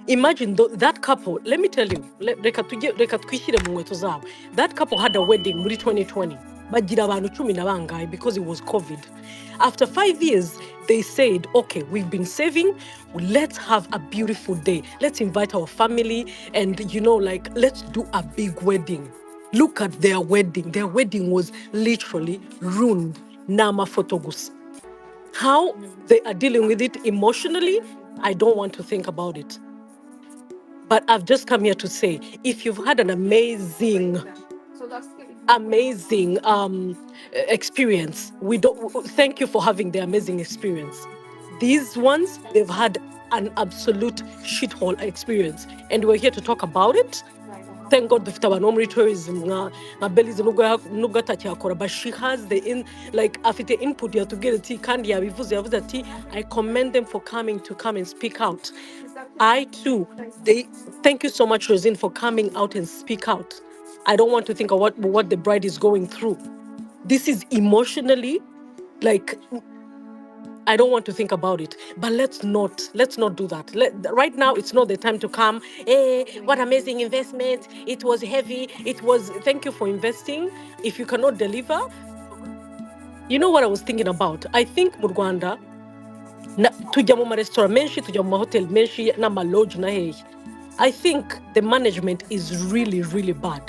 [SPEAKER 10] Imagine that couple, let me tell you, reka tujye, reka twishyire mu nkweto zabo. That couple had a wedding muri 2020, bagira abantu cumi na bangahe because it was COVID. After 5 years they said, "Okay, we've been saving, let's have a beautiful day, let's invite our family and like, let's do a big wedding." Look at their wedding. Their wedding was literally ruined. N'amafoto gusa. How they are dealing with it emotionally, I don't want to think about it. But I've just come here to say, if you've had an amazing, amazing experience, we don't thank you for having the amazing experience. These ones, they've had an absolute shithole experience, and we're here to talk about it. Thank God dufite abantu bo muri tourism nka Belize, nubwo atacyakora, but she has the in like afite input yatubwira ati, kandi yabivuze, yavuze ati, "I commend them for coming to come and speak out." I too, they thank you so much, Rosine, for coming out and speak out. I don't want to think of what the bride is going through. This is emotionally, like, I don't want to think about it. But let's not do that. Right now, it's not the time to come. "Hey, what amazing investment! It was heavy. It was." Thank you for investing. If you cannot deliver, You know what I was thinking about? I think mu Rwanda tujya mu maresitora menshi, tujya mu mahoteli menshi n'amaloji na hehe. I think the management is really, really bad.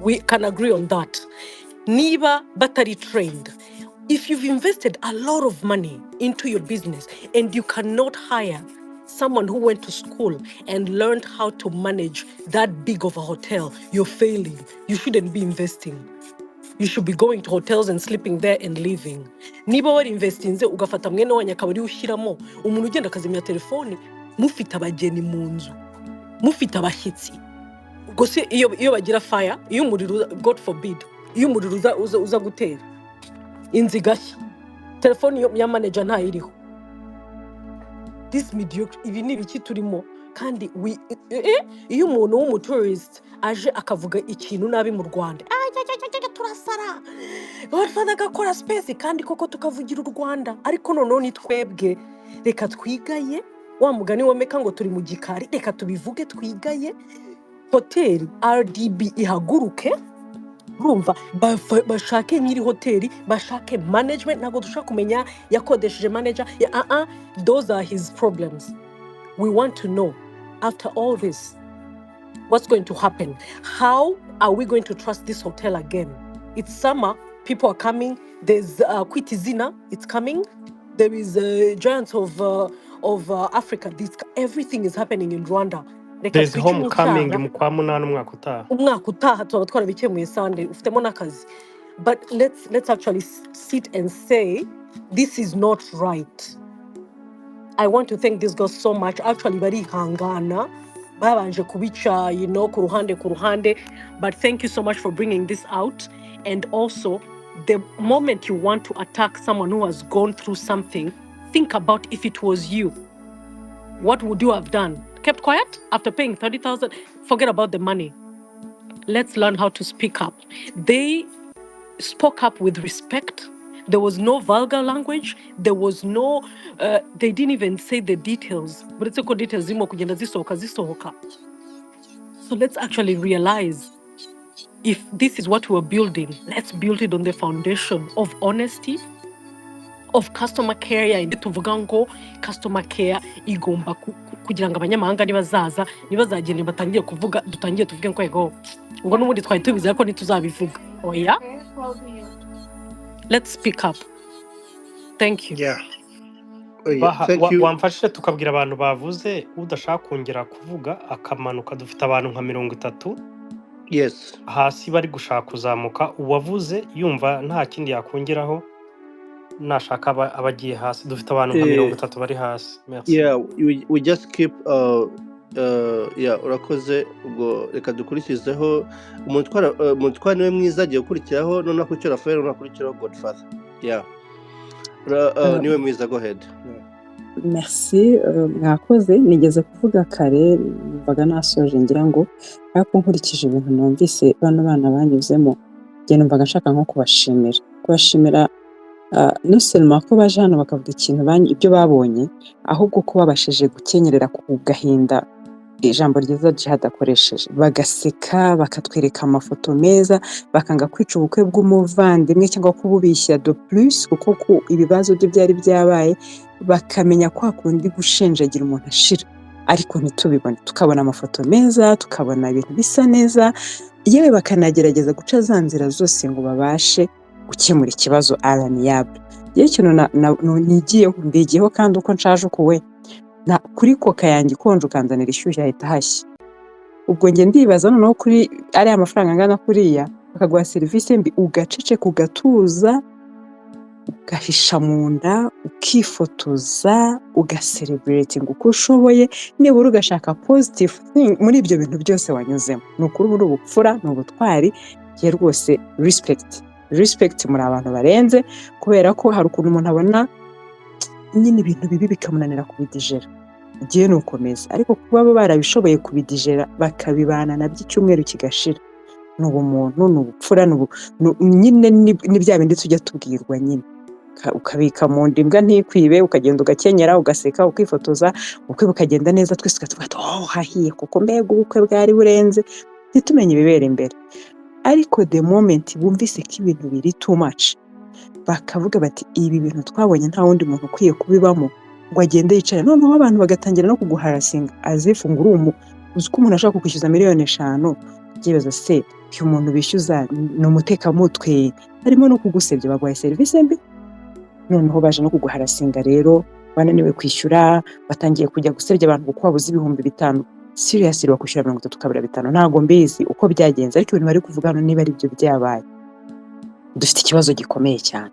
[SPEAKER 10] We can agree on that. Niba batari trained, if you've invested a lot of money into your business and you cannot hire someone who went to school and learned how to manage that big of a hotel, you're failing. You shouldn't be investing. You should be going to hotels and sleeping there and leaving. Niba wari investinze ugafata mwene wanyu akaba ariwe ushyiramo umuntu ugenda akazimya telefone, mufite abageni mu nzu, mufite abashyitsi, ubwo se iyo bagira fire, iyo umuriro God forbid, iyo umuriro uza gutera inzu igashya, telefone ya manager ntayiriho. This mediocre, ibi ni ibiki turimo? Kandi iyo umuntu w'umutourist aje akavuga ikintu nabi mu Rwanda, "Ah, jya, jya, jya, jya, turasara." Godfather agakora space kandi koko tukavugira u Rwanda, ariko noneho ni twebwe, reka twigaye wa mugani womeka ngo turi mu gikari, reka tubivuge, twigaye hoteli RDB ihaguruke. Urumva, bashake nyiri hoteli, bashake management. Ntabwo dushaka kumenya yakodesheje manager ya those are his problems. We want to know, after all this, what's going to happen? How are we going to trust this hotel again? It's summer, people are coming. There's Kwita Izina, it's coming. There is Giants of Africa. This, everything is happening in Rwanda. Reka
[SPEAKER 2] There's
[SPEAKER 10] twice
[SPEAKER 2] homecoming
[SPEAKER 10] umushahara.
[SPEAKER 2] Mu kwa munani umwaka utaha.
[SPEAKER 10] Umwaka utaha tuba twarabikemuye sande ufitemo n'akazi, but let's actually sit and say this is not right. I want to thank this girl so much. Actually, barihangana, babanje kubica ku ruhande ku ruhande, but thank you so much for bringing this out. And also, the moment you want to attack someone who has gone through something, think about if it was you, what would you have done? Kept quiet after paying 30,000? Forget about the money. Let's learn how to speak up. They spoke up with respect. There was no vulgar language. There was no, they didn't even say the details. Uretse ko details zirimo kugenda zisohoka zisohoka. So let's actually realize, if this is what we're building, let's build it on the foundation of honesty, of customer care. Yindi tuvuga ngo customer care igomba kugira ngo abanyamahanga nibazaza ntibazagende batangire kuvuga, dutangire tuvuge ngo ego, ngo n'ubundi twari tubizi ariko ntituzabivuga. Oya, let's speak up. Thank you.
[SPEAKER 4] Yeah. Oh, yeah.
[SPEAKER 2] Baha,
[SPEAKER 4] Thank you.
[SPEAKER 2] Wamfashije tukabwira abantu bavuze, udashaka kongera kuvuga akamanuka. Dufite abantu nka 30 hasi bari gushaka kuzamuka. Uwavuze yumva nta kindi yakongeraho, nashaka aba agiye hasi. Dufite abantu nka mirongo itatu bari hasi. Merci.
[SPEAKER 4] Yeah, we just keep yeah, urakoze. Ubwo reka dukurikizeho umutwara niwe mwiza agiye gukurikiraho, noneho akurikira Rafael, noneho akurikiraho Godfather. Yeah. Niwe mwiza, go ahead. Yeah.
[SPEAKER 11] Merci, mwakoze. Nigeze kuvuga kare, numvaga nasoje ngira ngo, ariko nkurikije ibintu numvise bano bana banyuzemo, njye numvaga nshaka nko kubashimira non seulement ko baje hano bakavuga ikintu ibyo babonye, ahubwo ko babashije gukenyerera ku gahinda, ijambo ryiza Jihad akoresheje, bagaseka, bakatwereka amafoto meza, bakanga kwica ubukwe bw'umuvandimwe cyangwa kububishya de plus, kuko ku ibibazo bye byari byabaye, bakamenya kwa kundi gushenjagira umuntu ashira, ariko ntitubibone, tukabona amafoto meza, tukabona ibintu bisa neza, yewe bakanagerageza guca za nzira zose ngo babashe gukemura ikibazo à l'amiable. Yewe, ikintu nigiyeho, mbigiyeho, kandi uko nshaje uku we na kuri Coca yanjye ikonje ukanzanira ishyushye ahita hashya. Ubwo njye ndibaza noneho kuri ariya mafaranga angana kuriya, bakaguha serivisi mbi, ugaceceka, ugatuza, ugahisha mu nda, ukifotoza, ugasereburatinga uko ushoboye, nibura ugashaka positive thing muri ibyo bintu byose wanyuzemo. Ni ukuri, ubu ni ubupfura, ni ubutwari. Njye rwose respect, respect, muri abantu barenze, kubera ko hari ukuntu umuntu abona nyine ibintu bibi bikamunanira kubidigera. Igihe ni ukomeza, ariko kuba bo barabishoboye kubidigera, bakabibana nabyo icyumweru kigashira, ni ubumuntu, ni ubupfura, nyine ni bya bindi tujya tubwirwa nyine. Ukabika mu nda imbwa ntikwibe, ukagenda ugakenyera, ugaseka, ukifotoza, ubukwe bukagenda neza, twese tukavuga tuti "Oh, hahiye kuko mbega ubukwe bwari burenze," ntitumenye ibibera imbere. Ariko the moment bumvise ko ibintu biri too much. Bakavuga bati ibi bintu twabonye nta wundi muntu ukwiye kubibamo ngo agende yicare. Noneho abantu bagatangira no kuguharassinga as if ngo uri uzi ko umuntu ashobora kukwishyuza miliyoni 5, ukibaza se uyu muntu bishyuza ni umutekamutwe, harimo no kugusebya, baguhaye serivisi mbi, noneho baje no kuguharassinga. Rero bananiwe kwishyura, batangiye kujya gusebya abantu kuko wabuze 5000. Seriously, bakwishyura 30 ukabura 5. Ntabwo mbizi uko byagenze, ariko ibintu bari kuvuga hano niba ari byo byabaye, dufite ikibazo gikomeye cyane.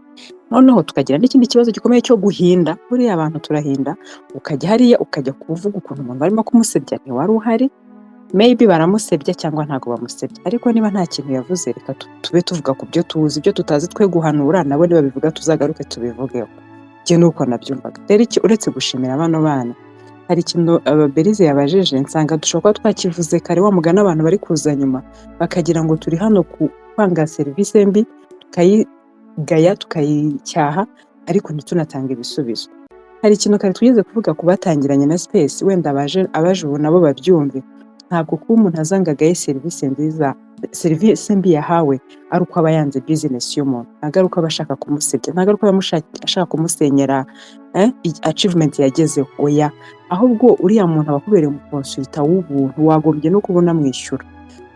[SPEAKER 11] Noneho tukagira n'ikindi kibazo gikomeye cyo guhinda. Buriya abantu turahinda, ukajya hariya ukajya kuvuga ukuntu umuntu barimo kumusebya, ntiwari uhari. Maybe baramusebya cyangwa ntabwo bamusebya, ariko niba nta kintu yavuze, reka tube tuvuga ku byo tuzi. Ibyo tutazi twe guhanura, nabo nibabivuga tuzagaruke tubivugeho. Njye nuko nabyumvaga. Rero icyo uretse gushimira bano bana, hari ikintu Berize yabajije, nsanga dushobora kuba twakivuze kare, wa mugani abantu bari kuza nyuma bakagira ngo turi hano ku kwanga serivisi mbi, tukayigaya, tukayicyaha, ariko ntitunatange ibisubizo. Hari ikintu kare twigeze kuvuga ku batangiranye na space, wenda abaje ubu nabo babyumve. Ntabwo kuba umuntu azanga agaye serivisi nziza, serivisi mbi yahawe, ari uko aba yanze business y'umuntu. Ntabwo ari uko aba ashaka kumusebya, ntabwo ari uko aba ashaka kumusenyera achievement yagezeho. Oya, ahubwo uriya muntu aba akubereye umuconsultant w'ubuntu, wagombye no kubona amwishyura,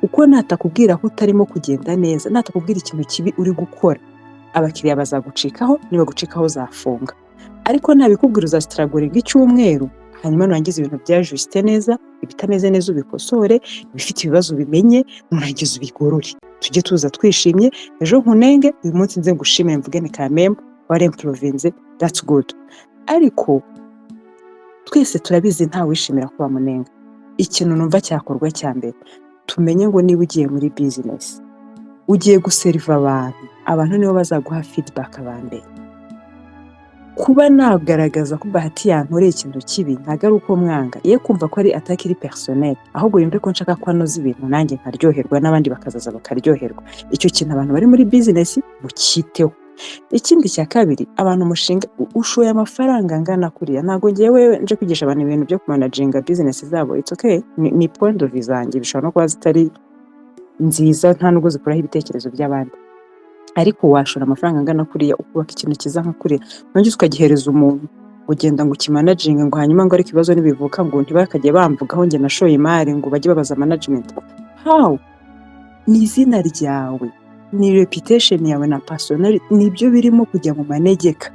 [SPEAKER 11] kuko natakubwira ko utarimo kugenda neza, natakubwira ikintu kibi uri gukora, abakiriya bazagucikaho. Nibagucikaho uzafunga. Ariko nabikubwira, uzastrugglinga icyumweru, hanyuma nurangiza ibintu byajusite neza, ibitameze neza ubikosore, ibifite ibibazo ubimenye, nurangiza ubigorore, tujye tuza twishimye. Ejo nkunenge, uyu munsi nze ngushimire, mvuge ni kamembe waremprovinze, that's good. Ariko twese turabizi, ntawishimira ko bamunenga. Ikintu numva cyakorwa cya mbere, tumenye ngo niba ugiye muri business, ugiye guseriva abantu, abantu nibo bazaguha feedback ba mbere. Kuba nagaragaza ko Bahati yankoreye ikintu kibi, ntabwo ari uko mwanga, ye kumva ko ari attaque iri personnel, ahubwo yumve ko nshaka ko anoza ibintu, nanjye nkaryoherwa, n'abandi bakazaza bakaryoherwa. Icyo kintu abantu bari muri business mukiteho. Ikindi cya kabiri, abantu umushinga ushoye amafaranga angana kuriya, ntabwo ngewe nje kwigisha abantu ibintu byo kumanaginga business zabo. It's okay, ni point of view zanjye, bishobora no kuba zitari nziza, nta nubwo zikuraho ibitekerezo by'abandi. Ariko washora amafaranga angana kuriya, ukubaka ikintu cyiza nka kuriya, nurangiza ukagihereza umuntu ugenda ngo ukimanaginge, ngo hanyuma ngo ariko ibibazo nibivuka ngo ntibakajye bamvugaho njye nashoye imari, ngo bajye babaza management. How? Ni izina ryawe, ni reputation yawe na personality, nibyo birimo kujya mu manegeka.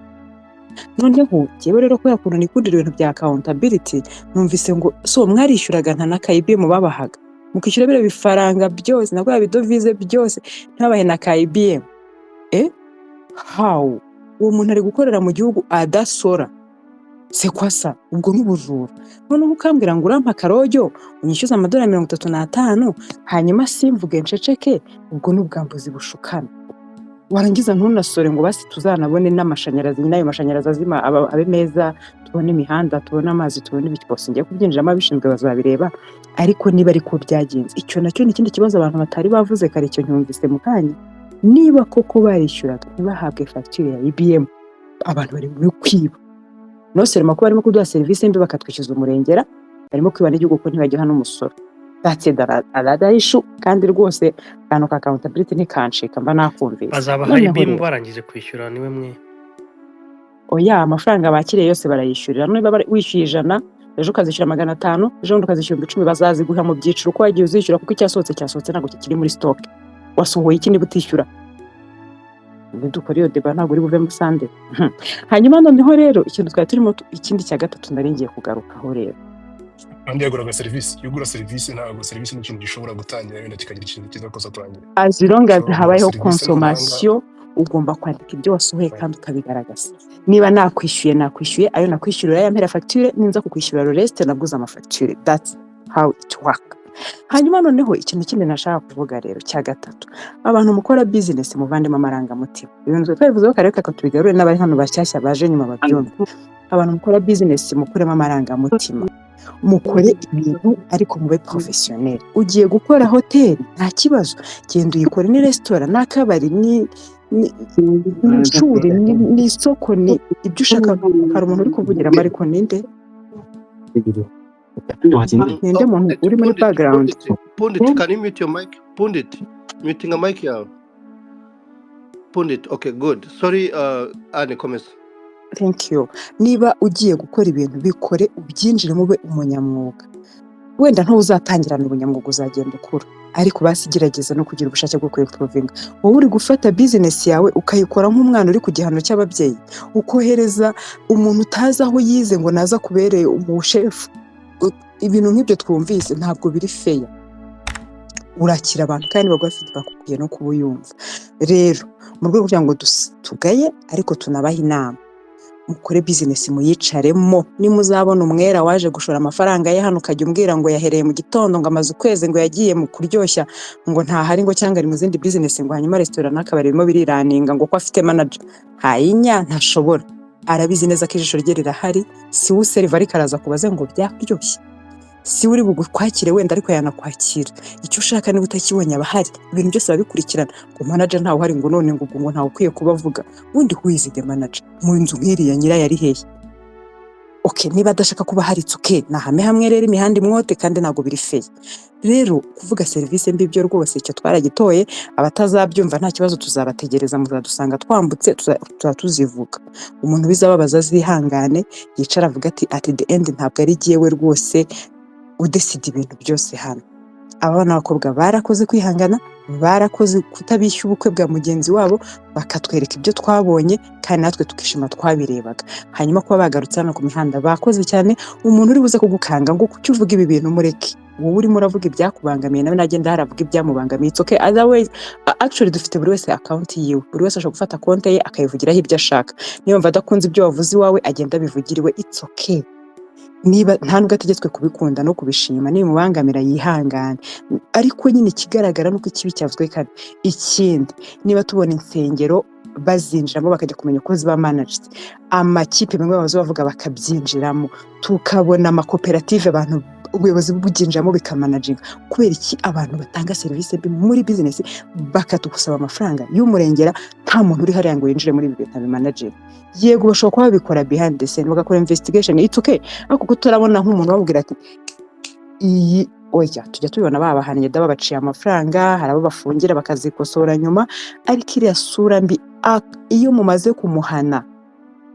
[SPEAKER 11] Noneho njyewe rero, kubera ukuntu nikundira ibintu bya accountability, numvise ngo so mwarishyuraga, nta na ka EBM babahaga, mukishyura biriya bifaranga byose na bya bidovize byose, ntabahe na ka EBM. How? Uwo muntu ari gukorera mu gihugu adasora, c'est quoi ça? Ubwo ni ubujura. Noneho ukambwira ngo urampa akarojyo, unyishyuze amadolari 35, hanyuma simvuge nceceke. Ubwo ni ubwambuzi bushukana. Warangiza ntunasore ngo basi tuzanabone n'amashanyarazi nyine, ayo mashanyarazi azima abe meza, tubone imihanda, tubone amazi, tubone ibiki. Bose ngiye kubyinjiramo, ababishinzwe bazabireba. Ariko niba ariko byagenze, icyo nacyo ni ikindi kibazo abantu batari bavuze kare, icyo ncyumvise mu kanya. Niba koko barishyuraga ntibahabwe fagitire ya EBM, abantu bari muri kwiba. Non seulement ko barimo kuduha serivisi mbi bakatwishyuza umurengera, barimo kwiba n'igihugu kuko ntibagiha n'umusoro. That's it, another issue. Kandi rwose akantu ka accountability ntikancika, mba nakumvise.
[SPEAKER 2] Bazabaha
[SPEAKER 11] Noneho
[SPEAKER 2] EBM
[SPEAKER 11] rero
[SPEAKER 2] barangije kwishyura niwe mwe?
[SPEAKER 11] Oya, amafaranga bakiriye yose barayishyurira. Niba wishyuye 100, ejo ukazishyura 500, ejo bundi ukazishyura 10,000, bazaziguha mu byiciro uko wagiye uzishyura, kuko icyasohotse cyasohotse, ntabwo kikiri muri stock. Wasohoye iki niba utishyura? Nidukora iyo débat ntabwo uri buve muri sande. Hanyuma noneho rero ikintu twari turimo ikindi cya gatatu nari ngiye kugarukaho rero.
[SPEAKER 12] Kandi yaguraga serivisi. Iyo ugura serivisi, ntabwo serivisi ni ikintu gishobora gutangira wenda kikagira ikintu kiza kosa kurangira.
[SPEAKER 11] As long as
[SPEAKER 12] Ushobora kugura
[SPEAKER 11] habayeho
[SPEAKER 12] serivisi n'amahanga.
[SPEAKER 11] consommation, ugomba kwandika ibyo wasohoye kandi ukabigaragaza. Niba nakwishyuye, nakwishyuye ayo nakwishyurira, yampera fagitire, ninza kukwishyura le reste naguze amafagitire. That's how it work. Hanyuma noneho ikintu kindi nashaka kuvuga rero cya gatatu, abantu mukora business muvandemo amarangamutima. Ibintu twabivuzeho kare, reka tubigarure n'abari hano bashyashya baje nyuma babyumve. Abantu mukora business, mukuremo amarangamutima, mukore ibintu ariko mube professionnel. Ugiye gukora hoteli, nta kibazo, genda uyikore, ni resitora, n'akabari, ni ishuri, ni isoko, ni ibyo ushaka. Hari umuntu uri kuvugiramo, ariko ninde? Ninde muntu uri muri
[SPEAKER 4] Pundit,
[SPEAKER 11] background?
[SPEAKER 4] Pundit, Pundit, can you mute your mic? Pundit, mutinga mic yawe. Pundit, okay, good. Sorry, Anne, komeza.
[SPEAKER 11] Thank you. Niba ugiye gukora ibintu, bikore ubyinjiremo, ube umunyamwuga. Wenda ntuzatangirana ubunyamwuga, uzagenda ukura, ariko basi gerageza no kugira ubushake bwo kwimprovinga. Wowe uri gufata business yawe ukayikora nk'umwana uri ku gihano cy'ababyeyi, ukohereza umuntu utazi aho yize ngo naza kubereye umushefu. Ibintu nk'ibyo twumvise ntabwo biri fair. Urakira abantu kandi baguha feedback, ukwiye no kuba uyumva. Rero mu rwego rwo kugira ngo tugaye ariko tunabahe inama, mukore business muyicaremo. Nimuzabona umwera waje gushora amafaranga ye hano, ukajya umbwira ngo yahereye mu gitondo, ngo amaze ukwezi, ngo yagiye mu kuryoshya, ngo ntahari, ngo cyangwa ari mu zindi business, ngo hanyuma resitora n'akabari birimo birirunninga, ngo ko afite manager hayinya ntashobora, arabizi neza ko ijisho rye rirahari. Si we useriva, ariko araza kubaze ngo byakuryoshye. Si we uri bugukwakire wenda, ariko yanakwakira icyo ushaka. Niba utakibonye, aba ahari, ibintu byose babikurikirana. Ngo manager ntawe uhari, ngo none ngo ubwo ngo ntawe ukwiye kuba avuga. Ubundi who is the manager mu nzu nk'iriya? Nyirayo ari hehe? Okay, niba adashaka kuba hari, it's okay, nahame hamwe rero imihanda imwote, kandi ntabwo biri fair. Rero kuvuga serivisi mbi byo rwose icyo twaragitoye. Abatazabyumva nta kibazo, tuzabategereza, muzadusanga twambutse, tuba tuzivuga. Umuntu bizababaza azihangane, yicara avuga ati at the end ntabwo ari jyewe rwose udecida ibintu byose hano. Aba bana b'abakobwa barakoze kwihangana, barakoze kutabishya ubukwe bwa mugenzi wabo, bakatwereka ibyo twabonye kandi natwe tukishima twabirebaga. Hanyuma kuba bagarutse hano ku mihanda, bakoze cyane. Umuntu uri buze kugukanga ngo kuki uvuga ibi bintu, mureke. Wowe urimo uravuga ibyakubangamiye, nawe nagenda haravuga ibyamubangamiye. It's okay. Otherwise, actually dufite buri wese account yiwe, buri wese ashobora gufata konti ye akayivugiraho ibyo ashaka. Niyo mva adakunze ibyo wavuze iwawe, agenda abivugira iwe, it's okay. Niba nta nubwo ategetswe kubikunda no kubishima, nibimubangamira yihangane. Ariko nyine ikigaragara nuko ikibi cyavuzwe. Kandi ikindi, niba tubona insengero bazinjiramo bakajya kumenya uko ziba managed, amakipe bimwe bahoze bavuga bakabyinjiramo, tukabona amakoperative abantu ubuyobozi bubyinjiramo bikamanaginga, kubera iki abantu batanga serivisi mbi muri business bakatugusaba amafaranga y'umurengera, nta muntu uri hariya ngo yinjire muri ibi bintu abimanaginge? Yego, bashobora kuba babikora behind the scene, bagakora investigation, it's okay. Ariko kuko turabona nk'umuntu babwira ati iyi oya, tujya tubibona babahannye da, babaciye amafaranga, hari abo bafungira bakazikosora nyuma. Ariko iriya sura mbi, iyo mumaze kumuhana,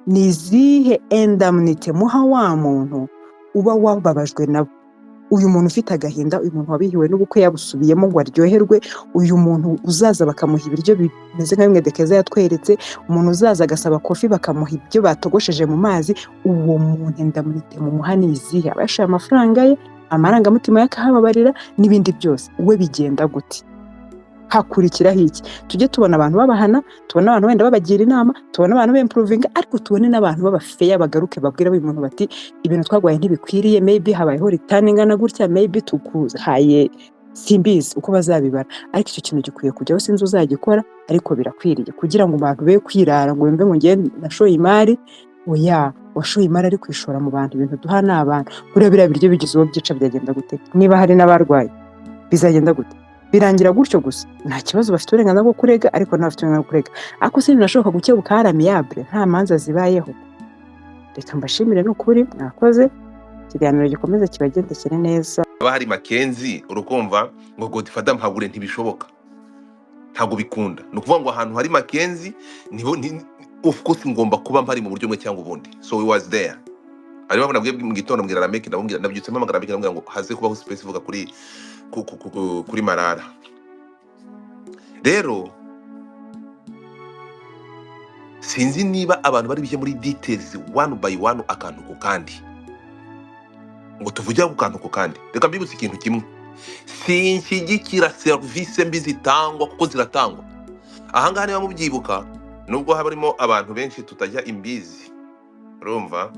[SPEAKER 11] ni izihe indemnité muha wa muntu uba wababajwe nabo? Uyu muntu ufite agahinda, uyu muntu wabihiwe n'ubukwe yabusubiyemo ngo aryoherwe, uyu muntu uzaza bakamuha ibiryo bimeze nka bimwe Dekeza yatweretse, umuntu uzaza agasaba coffee bakamuha ibyo batogosheje mu mazi, uwo muntu indemnité mumuha ni izihe? Aba yashoye amafaranga ye, amarangamutima ye akahababarira n'ibindi byose. We bigenda gute? Hakurikiraho iki? Tujye tubona abantu babahana, tubone abantu wenda babagira inama, tubone abantu bimprovinga, ariko tubone n'abantu b'abafeya bagaruke babwira uyu muntu bati ibintu twagwaye ntibikwiriye, maybe habayeho return ingana gutya, maybe tuguhaye, simbizi uko bazabibara, ariko icyo kintu gikwiye kujyaho. Sinzi uzagikora, ariko birakwiriye kugira ngo abantu be kwirara ngo bumve ngo ngewe nashoye imari. Oya, washoye imari ari kwishora mu bantu. Ibintu duha ni abantu. Buriya biriya biryo bigize uwo byica byagenda gute? Niba hari n'abarwaye bizagenda gute? Birangira gutyo gusa? Nta kibazo, bafite uburenganzira bwo kurega, ariko ntabafite uburenganzira bwo kurega. Ariko se binashoboka gukebuka hari amiable, nta manza zibayeho? Reka mbashimire, ni ukuri mwakoze. Ikiganiro gikomeze kibagendekere neza.
[SPEAKER 13] Haba hari Makenzi, urukumva ngo Godfather mpabure, ntibishoboka, ntabwo bikunda. Ni ukuvuga ngo ahantu hari Makenzi niho of course ngomba kuba mpari mu buryo bumwe cyangwa ubundi. So we was there. Hanyuma nabwiye mu gitondo, mbwira Rameke, ndamubwira, nabyutse mpamagara Rameke, ndamubwira ngo haze kubaho space ivuga kuri kuri Marara. Rero sinzi niba abantu bari bijye muri details one by one, akantu ku kandi, ngo tuvuge ku kantu ku kandi. Reka mbibutse ikintu kimwe: sinshyigikira serivisi mbi zitangwa, kuko ziratangwa ahangaha. Niba mubyibuka, nubwo haba harimo abantu benshi tutajya imbizi, urumva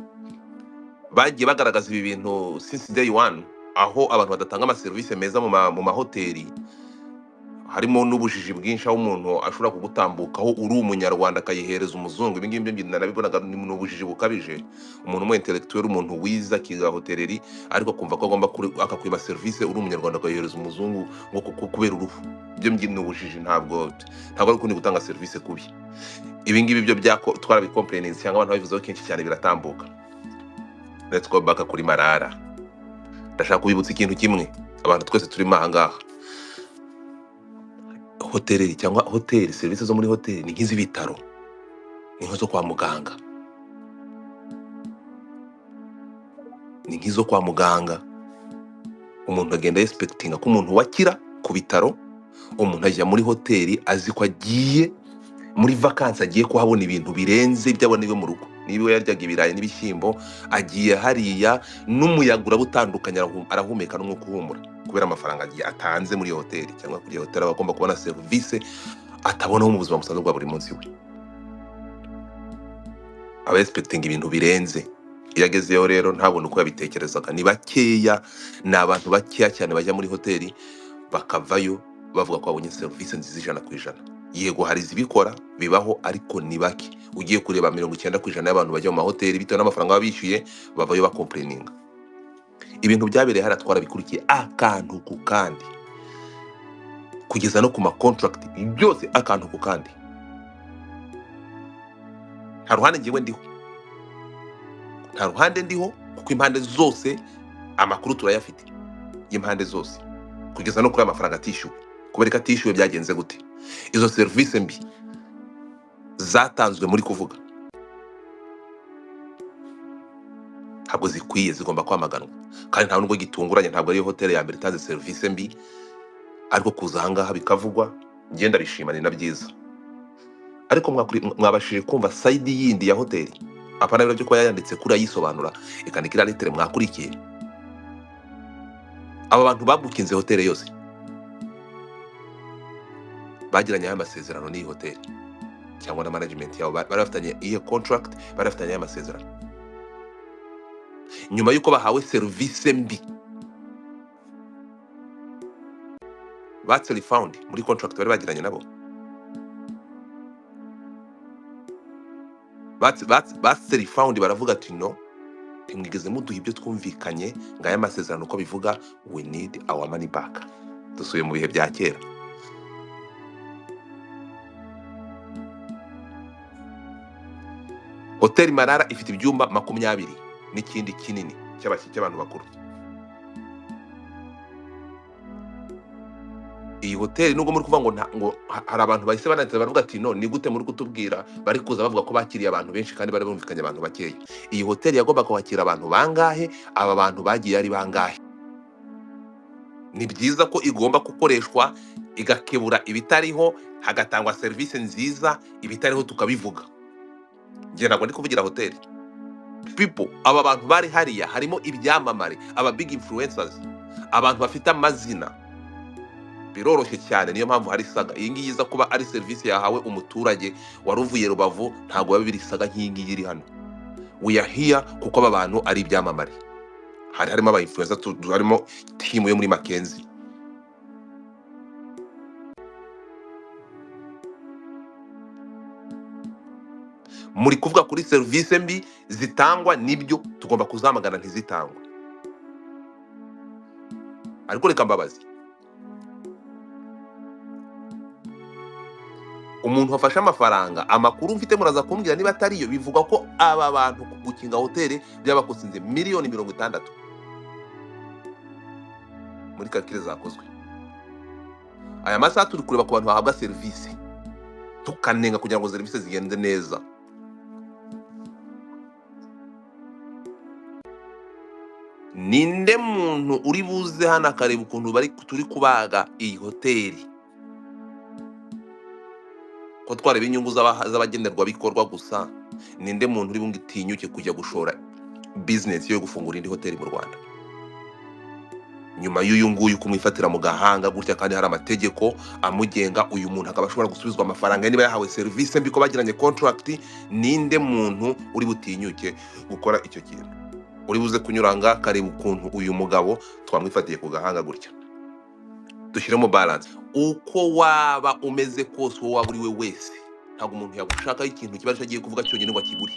[SPEAKER 13] bagiye bagaragaza ibi bintu since day one, aho abantu badatanga amaserivisi meza mu mahoteli, harimo n'ubujiji bwinshi, aho umuntu ashobora kugutambukaho uri umunyarwanda akayihereza umuzungu. Ibi ngibi narabibonaga, ni ubujiji bukabije. Umuntu umu intellectuel, umuntu wize akiga hôtellerie, ariko akumva ko agomba akakwima serivisi uri umunyarwanda akayihereza umuzungu ngo kubera uruhu. Ibyo ni ubujiji, ntabwo ari ukundi gutanga serivisi kubi. Ibi ngibi byo twarabicomplaininze cyangwa abantu babivuzeho kenshi cyane, biratambuka. Let's go back kuri Marara. Ndashaka kubibutsa ikintu kimwe, abantu twese turimo aha ngaha. Hoteli cyangwa hoteli, serivisi zo muri hoteli ni nk'iz'ibitaro, ni nk'izo kwa muganga, ni nk'izo kwa muganga. Umuntu agenda yesipekitinga ko umuntu wakira ku bitaro, umuntu ajya muri hoteli azi ko agiye muri vakansi, agiye kuhabona ibintu birenze ibyo abona iwe mu rugo. Niba iwe yaryaga ibirayi n'ibishyimbo, agiye hariya n'umuyaga urabutandukanye, arahumeka n'umwuka uhumura kubera amafaranga agiye atanze muri iyo hoteli cyangwa kuri iyo hoteli, aba agomba kubona serivisi atabonaho mu buzima busanzwe bwa buri munsi. We aba yesipekitinga ibintu birenze. Iyo agezeyo rero ntabone uko yabitekerezaga. Ni bakeya, ni abantu bakeya cyane bajya muri hoteli bakavayo bavuga ko babonye serivisi nziza 100%. Yego hari izibikora bibaho, ariko ni bake. Ugiye kureba 90% y'abantu bajya mu mahoteli bitewe n'amafaranga baba bishyuye, bavayo bakompureninga. Ibintu byabereye hariya twarabikurikiye akantu ku kandi, kugeza no ku ma contract byose akantu ku kandi. Nta ruhande ngewe ndiho, nta ruhande ndiho, kuko impande zose amakuru turayafite y'impande zose, kugeza no kuri aya mafaranga atishyuwe. Kubera ko atishyuwe byagenze gute? Izo serivisi mbi zatanzwe muri kuvuga ntabwo zikwiye, zigomba kwamaganwa. Kandi nta nubwo gitunguranye, ntabwo ariyo hoteli ya mbere itanze serivisi mbi, ariko kuza ahangaha bikavugwa ngenda bishima, ni na byiza. Ariko mwabashije kumva sayidi yindi ya hoteli, apana biro byo kuba yayanditse kuri ayisobanura ikandika iriya letere mwakurikiye. Aba bantu babukinze hoteli yose bagiranye aya masezerano n'iyi hoteli cyangwa na management yabo, bari bafitanye iyo contract, bari bafitanye aya masezerano. Nyuma y'uko bahawe serivisi mbi, batse refund muri contract bari bagiranye nabo, batse refund, baravuga ati no, ntimwigeze muduha ibyo twumvikanye, ngo aya masezerano uko bivuga, we need our money back. Dusubiye mu bihe bya kera. Hoteli Marara ifite ibyumba 20 n'ikindi kinini cy'abantu bakuru. Iyi hoteli nubwo muri kuvuga ngo ngo hari abantu bahise banateza baravuga ati no, ni gute muri kutubwira bari kuza bavuga ko bakiriye abantu benshi kandi bari bumvikanye abantu bakeya. Iyi hoteli yagombaga kwakira abantu bangahe? Aba bantu bagiye ari bangahe? Ni byiza ko igomba gukoreshwa igakebura ibitariho, hagatangwa serivisi nziza, ibitariho tukabivuga. Njye ntabwo ndi kuvugira hoteli people. Aba bantu bari hariya harimo ibyamamare, aba big influencers, abantu bafite amazina. Biroroshye cyane, niyo mpamvu hari saga. Iyi ngiyi iza kuba ari serivisi yahawe umuturage wari uvuye Rubavu, ntabwo biba biri saga nk'iyi ngiyi iri hano. We are here kuko aba bantu ari ibyamamare. Hari harimo aba influencer, harimo team yo muri Mackenzie. Muri kuvuga kuri serivisi mbi zitangwa, nibyo tugomba kuzamagana ntizitangwe. Ariko reka mbabaze, umuntu wafashe amafaranga, amakuru mfite muraza kumbwira niba atariyo, bivuga ko aba bantu gukinga hoteli byabakosinze miliyoni 60 muri kalkile zakozwe. Aya masaha turi kureba ku bantu bahabwa serivisi, tukanenga kugira ngo serivisi zigende neza. Ninde muntu uri buze hano akareba ukuntu bari turi kubaga iyi hoteli, ko twareba inyungu z'abagenerwabikorwa gusa? Ninde muntu uri bungitinyuke kujya gushora business yo gufungura indi hoteli mu Rwanda nyuma y'uyu nguyu kumwifatira mu gahanga gutya, kandi hari amategeko amugenga? Uyu muntu akaba ashobora gusubizwa amafaranga niba yahawe serivisi mbi ko bagiranye contract. Ninde muntu uri butinyuke gukora icyo kintu, uri buze kunyuranga akareba ukuntu uyu mugabo twamwifatiye ku gahanga gutya? Dushyiremo balance. Uko waba umeze kose, uwo waba uri we wese, ntabwo umuntu yagushakaho ikintu kiba aricyo agiye kuvuga cyonyine ngo akibure.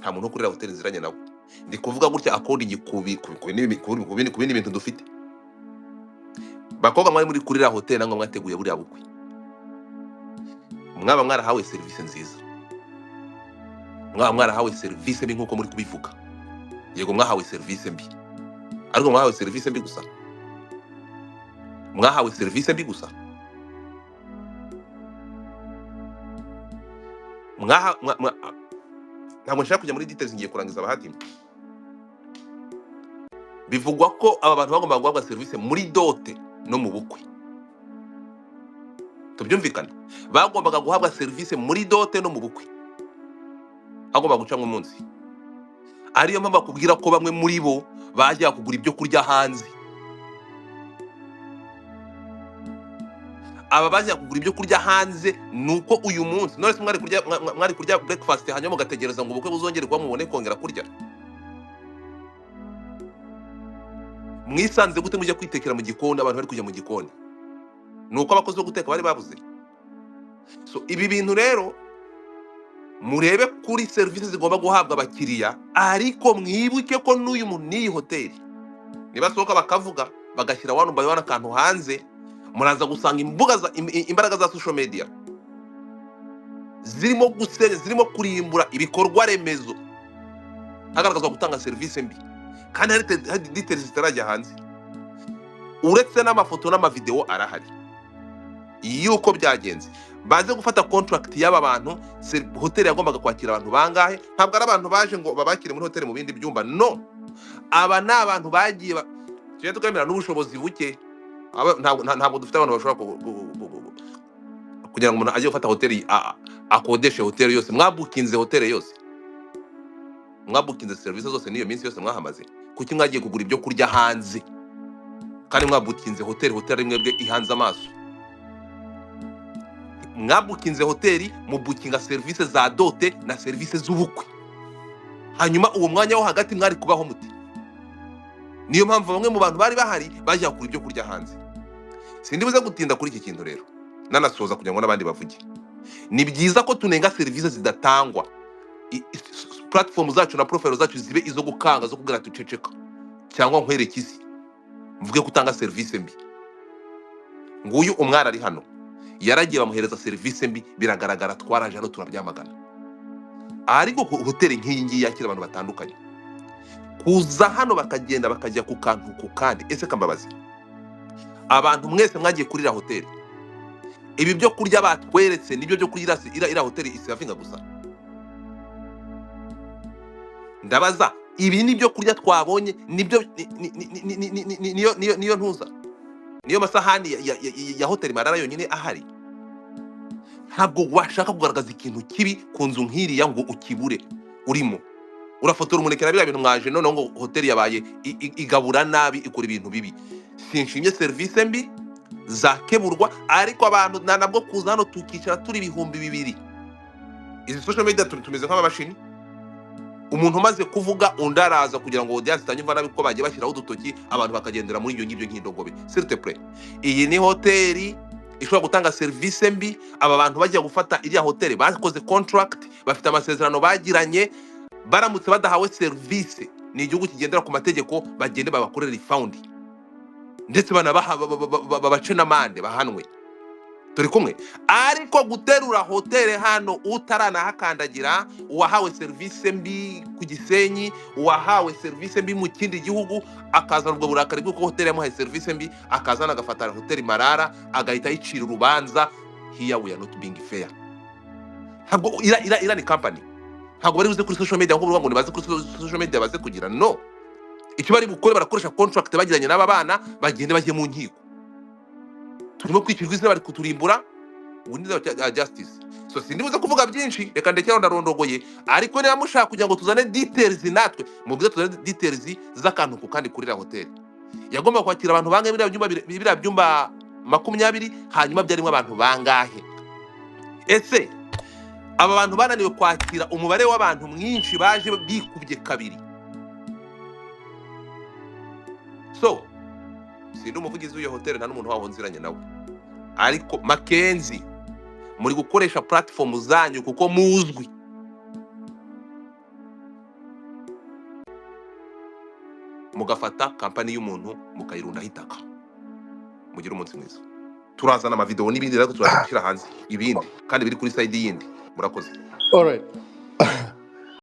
[SPEAKER 13] Nta muntu wo kurira hoteli nziranye nawe. Ndi kuvuga gutya according ku bindi bintu dufite. Bakobwa mwari muri kurira hoteli nangwa mwateguye buriya bukwe, mwaba mwarahawe serivisi nziza, mwaba mwarahawe serivisi mbi nk'uko muri kubivuga. Yego mwahawe serivisi mbi, ariko mwahawe serivisi mbi gusa, mwahawe serivisi mbi gusa. Mwaha ntabwo nshaka kujya muri details, ngiye kurangiza. Bahati, bivugwa ko aba bantu bagomba guhabwa serivisi muri dote no mu bukwe, tubyumvikane. Bagombaga guhabwa serivisi muri dote no mu bukwe, hagomba gucamo umunsi. Ariyo mpamvu bakubwira ko bamwe muri bo bajya kugura ibyo kurya hanze. Aba bajya kugura ibyo kurya hanze ni uko uyu munsi none se mwari kurya, mwari kurya breakfast hanyuma mugategereza ngo ubukwe buzongere kuba mubone kongera kurya? Mwisanze gute mujya kwitekera mu gikoni? Abantu bari kujya mu gikoni ni uko abakozi bo guteka bari babuze. So ibi bintu rero murebe kuri serivisi zigomba guhabwa abakiriya, ariko mwibuke ko n'uyu muntu n'iyi hoteli nibasohoka bakavuga bagashyira one by one akantu hanze, muraza gusanga imbuga za, imbaraga za social media zirimo gusenya, zirimo kurimbura ibikorwa remezo, hagaragazwa gutanga serivisi mbi, kandi hari details zitarajya hanze. Uretse n'amafoto n'amavideo arahari yuko byagenze. Baze gufata contract y'aba bantu. Hoteli yagombaga kwakira abantu bangahe? Ntabwo ari abantu baje ngo babakire muri hoteli mu bindi byumba, no. Aba ni abantu bagiye tujye twemera n'ubushobozi buke. Ntabwo dufite abantu bashobora kugira ngo umuntu ajye gufata hoteli, akodeshe hoteli yose. Mwabukinze hoteli yose, mwabukinze serivisi zose n'iyo minsi yose mwahamaze. Kuki mwagiye kugura ibyo kurya hanze kandi mwabukinze hoteli? Hoteli ari mwebwe ihanze amaso. Mwabukinze hoteli, mubukinga serivisi za dote na serivisi z'ubukwe, hanyuma uwo mwanya wo hagati mwari kubaho muti? Niyo mpamvu bamwe mu bantu bari bahari bajya kugura ibyo kurya hanze. Sindi buze gutinda kuri iki kintu rero, nanasoza kugira ngo n'abandi bavuge. Ni byiza ko tunenga serivisi zidatangwa. Platform zacu na profile zacu zibe izo gukanga, zo kubwira tuceceka cyangwa nkwereke isi mvuge ko utanga serivisi mbi. Nguyu umwari ari hano, yaragiye bamuhereza serivisi mbi, biragaragara, twaraje hano turabyamagana. Ariko hoteli nk'iyi ngiyi yakira abantu batandukanye, kuza hano bakagenda bakajya ku kantu ku kandi. Ese kambabazi, abantu mwese mwagiye kuri iriya hoteli, ibi byo kurya batweretse nibyo byo kurya iriya hoteli isavinga gusa? Ndabaza, ibi ni byo kurya twabonye, nibyo niyo ntuza, niyo masahani ya hoteli Marara yonyine ahari? Ntabwo washaka kugaragaza ikintu kibi ku nzu nk'iriya ngo ukibure. Urimo urafotora umuneke na biriya bintu mwaje, noneho ngo hoteli yabaye igabura nabi, ikora ibintu bibi. Sinshimye serivisi mbi zakeburwa, ariko abantu nta nabwo kuza hano tukicara turi 2000. Izi social media tumeze nk'amamashini. Umuntu umaze kuvuga undi araza kugira ngo audience itanyumva nabi, kuko bagiye bashyiraho udutoki, abantu bakagendera muri ibyo ngibyo nk'indogobe. S'il te plaît, iyi ni hoteli ishobora gutanga serivisi mbi. Aba bantu bajya gufata iriya hoteli bakoze contract, bafite amasezerano bagiranye. Baramutse badahawe serivisi, ni igihugu kigendera ku mategeko, bagende babakorere refund, ndetse banabaha babace n'amande, bahanwe. Turi kumwe. Ariko guterura hoteli hano utaranahakandagira, uwahawe serivisi mbi ku Gisenyi, uwahawe serivisi mbi mu kindi gihugu, akazana ubwo burakari bw'uko hoteli yamuhaye serivisi mbi, akazana agafata hoteli Marara agahita ayicira urubanza, here we are not being fair. Ntabwo ira ni company, ntabwo bari buze kuri social media ngo ngo nibaze kuri social media baze kugira no icyo bari bukore. Barakoresha contract bagiranye n'aba bana, bagende bajye mu nkiko. Turimo kwicirwa izina, bari kuturimbura. We need justice. So sindi buze kuvuga byinshi, reka ndekere aho, ndarondogoye. Ariko niba mushaka kugira ngo tuzane details, natwe mubwire tuzane details z'akantu ku kandi kuri iriya hoteli. Yagomba kwakira abantu bangahe? Biriya byumba 20, hanyuma byarimo abantu bangahe? Ese aba bantu bananiwe kwakira umubare w'abantu mwinshi baje bikubye kabiri? So sindi umuvugizi w'iyo hoteli, nta n'umuntu waho nziranye nawe, ariko Mackenzie, muri gukoresha platform zanyu kuko muzwi, mugafata kampani y'umuntu mukayirundaho itaka. Mugire umunsi mwiza. Turazana amavideo n'ibindi, ariko turaza gushyira hanze ibindi kandi biri kuri side yindi. Murakoze.
[SPEAKER 4] Alright.